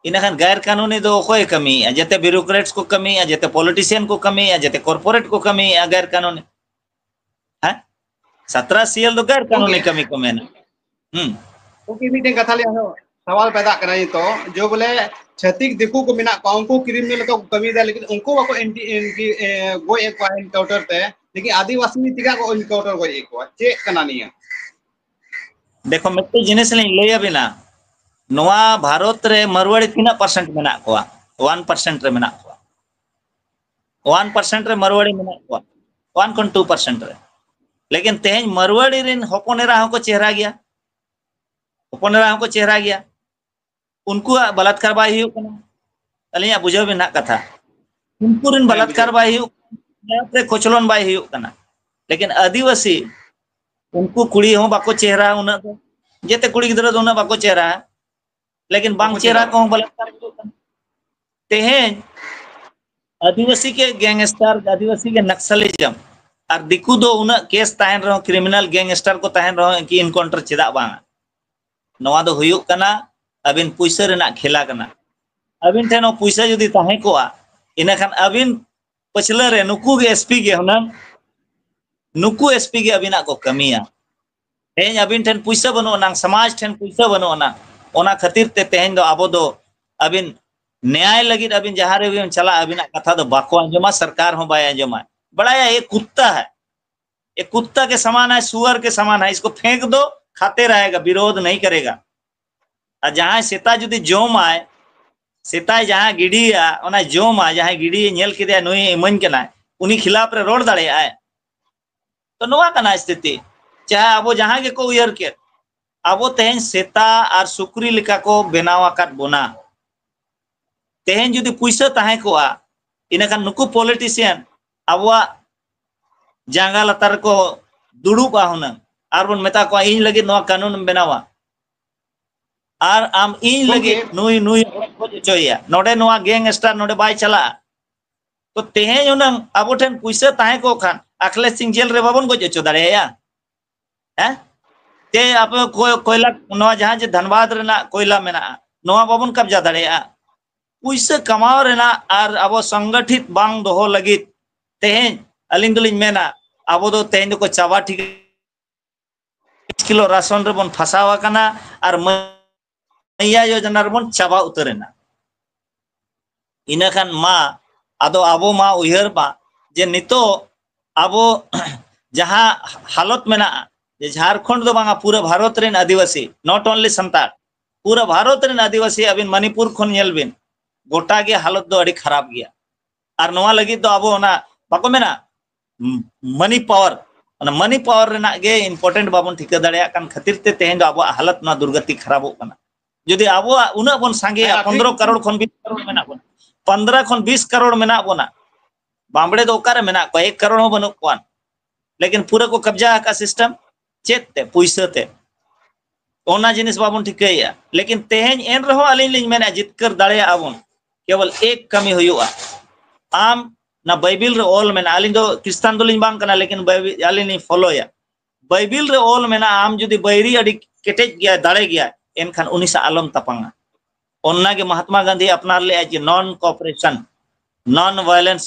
ᱤᱱᱟᱹᱠᱷᱟᱱ ᱜᱮᱨ ᱠᱟᱹᱱᱩᱱᱤ ᱫᱚ ᱚᱠᱚᱭᱮ ᱠᱟᱹᱢᱤᱭᱮᱫᱼᱟ? ᱡᱟᱛᱮ bureaucrats ᱠᱚ ᱠᱟᱹᱢᱤᱭᱮᱫᱼᱟ, ᱡᱟᱛᱮ politician ᱠᱚ ᱠᱟᱹᱢᱤᱭᱮᱫᱼᱟ, ᱡᱟᱛᱮ corporate ᱠᱚ ᱠᱟᱹᱢᱤᱭᱮᱫᱼᱟ ᱜᱮᱨ ᱠᱟᱹᱱᱩᱱᱤ᱾ ᱦᱮᱸ? ᱥᱟᱛᱨᱟ ᱥᱤᱭᱮᱞ ᱫᱚ ᱜᱮᱨ ᱠᱟᱹᱱᱩᱱᱤ ᱜᱚᱝᱠᱮ᱾ ᱠᱟᱹᱢᱤ ᱠᱚ ᱢᱮᱱᱟ᱾ ᱦᱩᱸ᱾ ᱜᱚᱝᱠᱮ, ᱢᱤᱫᱴᱮᱱ ᱠᱟᱛᱷᱟ ᱞᱤᱧ ᱟᱨᱦᱚᱸ ᱥᱟᱣᱟᱞ ᱯᱮᱫᱟᱜ ᱠᱟᱱᱟ ᱱᱤᱛᱚᱜ, ᱡᱮ ᱵᱚᱞᱮ ᱪᱷᱟᱹᱛᱤᱠ ᱫᱤᱠᱩ ᱠᱚ ᱢᱮᱱᱟᱜ ᱠᱚᱣᱟ, ᱩᱱᱠᱩ criminal ᱞᱮᱠᱟ ᱠᱚ ᱠᱟᱹᱢᱤᱭᱮᱫᱟ, ᱞᱮᱠᱤᱱ ᱩᱱᱠᱩ ᱵᱟᱠᱚ ᱮᱱᱴᱤ-, ᱮᱱᱴᱤ-, ᱮ, ᱜᱚᱡ ᱮᱫ ᱠᱚᱣᱟ encounter ᱛᱮ, ᱞᱮᱠᱤᱱ ᱟᱹᱫᱤᱵᱟᱹᱥᱤ ᱪᱮᱫᱟᱜ ᱠᱚ encounter ᱜᱚᱡ ᱮᱫ ᱠᱚᱣᱟ? ᱪᱮᱫ ᱠᱟᱱᱟ ᱱᱤᱭᱟᱹ? ᱫᱮᱠᱷᱚ, ᱢᱤᱫᱴᱮᱡ ᱡᱤᱱᱤᱥ ᱞᱤᱧ ᱞᱟᱹᱭ ᱟᱵᱤᱱᱟ, ᱱᱚᱣᱟ ᱵᱷᱟᱨᱚᱛ ᱨᱮ ᱢᱟᱨᱣᱟᱲᱤ ᱛᱤᱱᱟᱹᱜ percent ᱢᱮᱱᱟᱜ ᱠᱚᱣᱟ? One percent ᱨᱮ ᱢᱮᱱᱟᱜ ᱠᱚᱣᱟ᱾ One percent ᱨᱮ ᱢᱟᱨᱣᱟᱲᱤ ᱢᱮᱱᱟᱜ ᱠᱚᱣᱟ, one ᱠᱷᱚᱱ two percent ᱨᱮ᱾ ᱞᱮᱠᱤᱱ ᱛᱮᱦᱮᱧ ᱢᱟᱨᱣᱟᱲᱤ ᱨᱮᱱ ᱦᱚᱯᱚᱱ ᱮᱨᱟ ᱦᱚᱸᱠᱚ ᱪᱮᱦᱨᱟ ᱜᱮᱭᱟ, ᱦᱚᱯᱚᱱ ᱮᱨᱟ ᱦᱚᱸᱠᱚ ᱪᱮᱦᱨᱟ ᱜᱮᱭᱟ, ᱩᱱᱠᱩᱣᱟᱜ ᱵᱟᱞᱟᱛᱠᱟᱨ ᱵᱟᱭ ᱦᱩᱭᱩᱜ ᱠᱟᱱᱟ᱾ ᱟᱹᱞᱤᱧᱟᱜ ᱵᱩᱡᱷᱟᱹᱣ ᱵᱤᱱ ᱱᱟᱜ ᱠᱟᱛᱷᱟ, ᱩᱱᱠᱩ ᱨᱮᱱ ᱦᱮᱸ, ᱵᱟᱞᱟᱛᱠᱟᱨ ᱵᱩᱡᱷᱟᱹᱣ᱾ ᱵᱟᱭ ᱦᱩᱭᱩᱜ ᱠᱟᱱᱟ, ᱨᱮ ᱠᱚᱪᱞᱚᱱ ᱵᱟᱭ ᱦᱩᱭᱩᱜ ᱠᱟᱱᱟ᱾ ᱞᱮᱠᱤᱱ ᱟᱹᱫᱤᱵᱟᱹᱥᱤ, ᱩᱱᱠᱩ ᱠᱩᱲᱤ ᱦᱚᱸ ᱵᱟᱠᱚ ᱪᱮᱦᱨᱟ ᱩᱱᱟᱹᱜ ᱫᱚ, ᱡᱮᱛᱮ ᱠᱩᱲᱤ ᱜᱤᱫᱽᱨᱟᱹ ᱫᱚ ᱩᱱᱟᱹᱜ ᱵᱟᱠᱚ ᱪᱮᱦᱨᱟ, ᱞᱮᱠᱤᱱ ᱵᱟᱝ ᱵᱟᱠᱚ ᱪᱮᱦᱨᱟ ᱪᱮᱦᱨᱟ᱾ ᱠᱚᱦᱚᱸ ᱵᱟᱞᱟᱛᱠᱟᱨ ᱦᱩᱭᱩᱜ ᱠᱟᱱᱟ᱾ ᱛᱮᱦᱮᱧ ᱟᱹᱫᱤᱵᱟᱹᱥᱤ ᱜᱮ gangster, ᱟᱹᱫᱤᱵᱟᱹᱥᱤ ᱜᱮ ᱱᱟᱠᱥᱟᱞᱤᱡᱚᱢ, ᱟᱨ ᱫᱤᱠᱩ ᱫᱚ ᱩᱱᱟᱹᱜ case ᱛᱟᱦᱮᱱ ᱨᱮᱦᱚᱸ, criminal gangster ᱠᱚ ᱛᱟᱦᱮᱱ ᱨᱮᱦᱚᱸ, ᱤᱱᱠᱤ encounter ᱪᱮᱫᱟᱜ ᱵᱟᱝ? ᱱᱚᱣᱟ ᱫᱚ ᱦᱩᱭᱩᱜ ᱠᱟᱱᱟ ᱟᱹᱵᱤᱱ ᱯᱩᱭᱥᱟᱹ ᱨᱮᱱᱟᱜ ᱠᱷᱮᱞᱟ ᱠᱟᱱᱟ᱾ ᱟᱹᱵᱤᱱ ᱴᱷᱮᱱ ᱦᱚᱸ ᱯᱩᱭᱥᱟᱹ ᱡᱩᱫᱤ ᱛᱟᱦᱮᱸ ᱠᱚᱜᱼᱟ, ᱤᱱᱟᱹᱠᱷᱟᱱ ᱟᱹᱵᱤᱱ ᱯᱟᱹᱪᱷᱞᱟᱹ ᱨᱮ ᱱᱩᱠᱩ ᱜᱮ SP ᱜᱮ ᱦᱩᱱᱟᱹᱝ, ᱱᱩᱠᱩ SP ᱜᱮ ᱟᱹᱵᱤᱱᱟᱜ ᱠᱚ ᱠᱟᱹᱢᱤᱭᱟ᱾ ᱛᱮᱦᱮᱧ ᱟᱹᱵᱤᱱ ᱴᱷᱮᱱ ᱯᱩᱭᱥᱟᱹ ᱵᱟᱹᱱᱩᱜ ᱟᱱᱟᱝ, ᱥᱚᱢᱟᱡᱽ ᱴᱷᱮᱱ ᱯᱩᱭᱥᱟᱹ ᱵᱟᱹᱱᱩᱜ ᱟᱱᱟᱝ, ᱚᱱᱟ ᱠᱷᱟᱹᱛᱤᱨ ᱛᱮ ᱛᱮᱦᱮᱧ ᱫᱚ ᱟᱵᱚ ᱫᱚ ᱟᱹᱵᱤᱱ ᱱᱮᱭᱟᱭ ᱞᱟᱹᱜᱤᱫ ᱟᱹᱵᱤᱱ ᱡᱟᱦᱟᱸ ᱨᱮᱵᱤᱱ ᱪᱟᱞᱟᱜᱼᱟ, ᱟᱹᱵᱤᱱᱟᱜ ᱠᱟᱛᱷᱟ ᱫᱚ ᱵᱟᱠᱚ ᱟᱸᱡᱚᱢᱟ, ᱥᱚᱨᱠᱟᱨ ᱦᱚᱸ ᱵᱟᱭ ᱟᱸᱡᱚᱢᱟ᱾ ᱵᱟᱲᱟᱭᱟ, ᱮ ᱠᱩᱛᱛᱟ ᱦᱟᱭ, ᱮ ᱠᱩᱛᱛᱟ ᱠᱮ ᱥᱟᱢᱟᱱ ᱦᱟᱭ, ᱥᱩᱣᱟᱨ ᱠᱮ ᱥᱟᱢᱟᱱ ᱦᱟᱭ, ᱤᱥᱠᱚ ᱯᱷᱮᱸᱠ ᱫᱚ, ᱠᱷᱟᱛᱮ ᱨᱟᱦᱮᱜᱟ, ᱵᱤᱨᱳᱫᱷ ᱱᱟᱦᱤ ᱠᱟᱨᱮᱜᱟ᱾ ᱟᱨ ᱡᱟᱦᱟᱸᱭ ᱥᱮᱛᱟ ᱡᱩᱫᱤ ᱡᱚᱢᱟᱭ, ᱥᱮᱛᱟᱭ ᱡᱟᱦᱟᱸ ᱜᱤᱰᱤᱭᱟ, ᱚᱱᱟ ᱡᱚᱢᱟ, ᱡᱟᱦᱟᱸᱭ ᱜᱤᱰᱤᱭᱮ ᱧᱮᱞ ᱠᱮᱫᱮᱭᱟ, ᱱᱩᱭᱮ ᱤᱢᱟᱹᱧ ᱠᱟᱱᱟᱭ, ᱩᱱᱤ ᱠᱷᱤᱞᱟᱯ ᱨᱮ ᱨᱚᱲ ᱫᱟᱲᱮᱭᱟᱜᱼᱟᱭ᱾ ᱛᱚ, ᱱᱚᱣᱟ ᱠᱟᱱᱟ ᱥᱛᱷᱤᱛᱤ᱾ ᱪᱟᱦᱮ ᱟᱵᱚ ᱡᱟᱦᱟᱸ ᱜᱮᱠᱚ ᱩᱭᱦᱟᱹᱨ ᱠᱮᱫ, ᱟᱵᱚ ᱛᱮᱦᱮᱧ ᱥᱮᱛᱟ ᱟᱨ ᱥᱩᱠᱨᱤ ᱞᱮᱠᱟ ᱠᱚ ᱵᱮᱱᱟᱣ ᱟᱠᱟᱫ ᱵᱚᱱᱟ᱾ ᱛᱮᱦᱮᱧ ᱡᱩᱫᱤ ᱯᱩᱭᱥᱟᱹ ᱛᱟᱦᱮᱸ ᱠᱚᱜᱼᱟ, ᱤᱱᱟᱹᱠᱷᱟᱱ ᱱᱩᱠᱩ politician ᱟᱵᱚᱣᱟᱜ ᱡᱟᱸᱜᱟ ᱞᱟᱛᱟᱨ ᱨᱮᱠᱚ ᱫᱩᱲᱩᱵᱼᱟ ᱦᱩᱱᱟᱹᱝ, ᱟᱨ ᱵᱚᱱ ᱢᱮᱛᱟ ᱠᱚᱣᱟ, "ᱤᱧ ᱞᱟᱹᱜᱤᱫ ᱱᱚᱣᱟ ᱠᱟᱹᱱᱩᱱ ᱮᱢ ᱵᱮᱱᱟᱣᱟ, ᱟᱨ ᱟᱢ ᱤᱧ ᱜᱚᱢᱠᱮ᱾ ᱞᱟᱹᱜᱤᱫ ᱱᱩᱭ, ᱱᱩᱭ ᱦᱚᱲ ᱜᱚᱡ ᱦᱚᱪᱚᱭᱮᱭᱟ, ᱱᱚᱰᱮ ᱱᱚᱣᱟ gangster ᱱᱚᱰᱮ ᱵᱟᱭ ᱪᱟᱞᱟᱜᱼᱟ᱾" ᱛᱚ, ᱛᱮᱦᱮᱧ ᱦᱩᱱᱟᱹᱝ ᱟᱵᱚ ᱴᱷᱮᱱ ᱯᱩᱭᱥᱟᱹ ᱛᱟᱦᱮᱸ ᱠᱚᱜ ᱠᱷᱟᱱ, ᱟᱠᱷᱞᱮᱥ ᱥᱤᱝ ᱡᱮᱞ ᱨᱮ ᱵᱟᱵᱚᱱ ᱜᱚᱡ ᱦᱚᱪᱚ ᱫᱟᱲᱮᱭᱟᱭᱟ᱾ ᱦᱮᱸ? ᱛᱮ ᱟᱯᱮ ᱠᱚ-, ᱠᱚᱭᱞᱟ, ᱱᱚᱣᱟ ᱡᱟᱦᱟᱸ ᱡᱮ ᱫᱷᱟᱱᱵᱟᱫᱽ ᱨᱮᱱᱟᱜ ᱠᱚᱭᱞᱟ ᱢᱮᱱᱟᱜᱼᱟ, ᱱᱚᱣᱟ ᱵᱟᱵᱚᱱ ᱠᱟᱵᱡᱟ ᱫᱟᱲᱮᱭᱟᱜᱼᱟ᱾ ᱯᱩᱭᱥᱟᱹ ᱠᱟᱢᱟᱣ ᱨᱮᱱᱟᱜ ᱟᱨ ᱟᱵᱚ ᱥᱚᱝᱜᱚᱴᱷᱤᱛ ᱵᱟᱝ ᱫᱚᱦᱚ ᱞᱟᱹᱜᱤᱫ ᱛᱮᱦᱮᱧ ᱟᱹᱞᱤᱧ ᱫᱚᱞᱤᱧ ᱢᱮᱱᱟ, ᱟᱵᱚ ᱫᱚ ᱛᱮᱦᱮᱧ ᱫᱚᱠᱚ ᱪᱟᱵᱟ ᱴᱷᱤᱠ, ᱯᱟᱸᱪ ᱠᱤᱞᱳ ᱨᱟᱥᱚᱱ ᱨᱮᱵᱚᱱ ᱯᱷᱟᱸᱥᱟᱣ ᱟᱠᱟᱱᱟ ᱟᱨ ᱢᱟᱹᱭᱟ ᱭᱳᱡᱚᱱᱟ ᱨᱮᱵᱚᱱ ᱪᱟᱵᱟ ᱩᱛᱟᱹᱨ ᱮᱱᱟ᱾ ᱤᱱᱟᱹ ᱠᱷᱟᱱ ᱢᱟ, ᱟᱫᱚ ᱟᱵᱚ ᱢᱟ ᱩᱭᱦᱟᱹᱨ ᱢᱟ ᱡᱮ ᱱᱤᱛᱚᱜ ᱟᱵᱚ ᱡᱟᱦᱟᱸ ᱦᱟᱞᱚᱛ ᱢᱮᱱᱟᱜᱼᱟ, ᱡᱮ ᱡᱷᱟᱲᱠᱷᱚᱸᱰ ᱫᱚ ᱵᱟᱝᱟ, ᱯᱩᱨᱟᱹ ᱵᱷᱟᱨᱚᱛ ᱨᱮᱱ ᱟᱹᱫᱤᱵᱟᱹᱥᱤ, not only ᱥᱟᱱᱛᱟᱲ, ᱯᱩᱨᱟᱹ ᱵᱷᱟᱨᱚᱛ ᱨᱮᱱ ᱟᱹᱫᱤᱵᱟᱹᱥᱤ, ᱟᱹᱵᱤᱱ ᱢᱟᱱᱤᱯᱩᱨ ᱠᱷᱚᱱ ᱧᱮᱞ ᱵᱤᱱ, ᱜᱚᱴᱟ ᱜᱮ ᱦᱟᱞᱚᱛ ᱫᱚ ᱟᱹᱰᱤ ᱠᱷᱟᱨᱟᱯ ᱜᱮᱭᱟ᱾ ᱟᱨ ᱱᱚᱣᱟ ᱞᱟᱹᱜᱤᱫ ᱫᱚ ᱟᱵᱚ ᱚᱱᱟ ᱵᱟᱠᱚ ᱢᱮᱱᱟ, ᱢᱟᱱᱤ ᱯᱟᱣᱟᱨ, ᱚᱱᱟ ᱢᱟᱱᱤ ᱯᱟᱣᱟᱨ ᱨᱮᱱᱟᱜ ᱜᱮ ᱤᱢᱯᱚᱨᱴᱮᱱᱴ ᱵᱟᱵᱚᱱ ᱴᱷᱤᱠᱟᱹ ᱫᱟᱲᱮᱭᱟᱜ ᱠᱟᱱ ᱠᱷᱟᱹᱛᱤᱨ ᱛᱮ ᱛᱮᱦᱮᱧ ᱫᱚ ᱟᱵᱚᱣᱟᱜ ᱦᱟᱞᱚᱛ ᱱᱚᱣᱟ ᱫᱩᱨᱜᱚᱛᱤ ᱠᱷᱟᱨᱟᱯᱚᱜ ᱠᱟᱱᱟ᱾ ᱡᱩᱫᱤ ᱟᱵᱚᱣᱟᱜ ᱩᱱᱟᱹᱜ ᱵᱚᱱ ᱥᱟᱸᱜᱮᱭᱟ, ᱦᱮᱸ, ᱴᱷᱤᱠ᱾ ᱯᱚᱱᱫᱽᱨᱚ ᱠᱟᱨᱳᱲ ᱠᱷᱚᱱ ᱵᱤᱥ ᱠᱟᱨᱳᱲ ᱢᱮᱱᱟᱜ ᱵᱚᱱᱟ, ᱯᱚᱱᱫᱽᱨᱚ ᱠᱷᱚᱱ ᱵᱤᱥ ᱠᱟᱨᱳᱲ ᱢᱮᱱᱟᱜ ᱵᱚᱱᱟ, ᱵᱟᱢᱵᱲᱮ ᱫᱚ ᱚᱠᱟᱨᱮ ᱢᱮᱱᱟᱜ ᱠᱚᱣᱟ? ᱮᱠ ᱠᱟᱨᱳᱲ ᱦᱚᱸ ᱵᱟᱹᱱᱩᱜ ᱠᱚᱣᱟ᱾ ᱞᱮᱠᱤᱱ ᱯᱩᱨᱟᱹ ᱠᱚ ᱠᱟᱵᱡᱟ ᱟᱠᱟᱫ ᱥᱤᱥᱴᱮᱢ᱾ ᱪᱮᱫ ᱛᱮ? ᱯᱩᱭᱥᱟᱹ ᱛᱮ᱾ ᱚᱱᱟ ᱡᱤᱱᱤᱥ ᱵᱟᱵᱚᱱ ᱴᱷᱤᱠᱟᱹᱭᱮᱫᱼᱟ᱾ ᱞᱮᱠᱤᱱ ᱛᱮᱦᱮᱧ ᱮᱱ ᱨᱮᱦᱚᱸ ᱟᱹᱞᱤᱧ ᱞᱤᱧ ᱢᱮᱱᱟ, ᱡᱤᱛᱠᱟᱹᱨ ᱫᱟᱲᱮᱭᱟᱜᱼᱟ ᱵᱚᱱ᱾ ᱠᱮᱵᱚᱞ ᱮᱠ ᱠᱟᱹᱢᱤ ᱦᱩᱭᱩᱜᱼᱟ᱾ ᱟᱢ ᱚᱱᱟ ᱵᱟᱭᱵᱤᱞ ᱨᱮ ᱚᱞ ᱢᱮᱱᱟᱜᱼᱟ, ᱟᱹᱞᱤᱧ ᱫᱚ ᱠᱷᱨᱤᱥᱴᱟᱱ ᱫᱚᱞᱤᱧ ᱵᱟᱝ ᱠᱟᱱᱟ, ᱞᱮᱠᱤᱱ ᱵᱟᱭᱵᱤᱞ ᱟᱹᱞᱤᱧ ᱞᱤᱧ ᱯᱷᱚᱞᱳᱭᱟ᱾ ᱵᱟᱭᱵᱤᱞ ᱨᱮ ᱚᱞ ᱢᱮᱱᱟᱜᱼᱟ, ᱟᱢ ᱡᱩᱫᱤ ᱵᱟᱹᱭᱨᱤ ᱟᱹᱰᱤ ᱠᱮᱴᱮᱡ ᱜᱮᱭᱟᱭ, ᱫᱟᱲᱮ ᱜᱮᱭᱟᱭ, ᱮᱱᱠᱷᱟᱱ ᱩᱱᱤ ᱥᱟᱶ ᱟᱞᱚᱢ ᱛᱟᱯᱟᱢᱟ᱾ ᱚᱱᱟ ᱜᱮ ᱢᱚᱦᱟᱛᱢᱟ ᱜᱟᱱᱫᱷᱤ ᱟᱯᱱᱟᱨ ᱞᱮᱫᱼᱟ ᱡᱮ non cooperation, non violence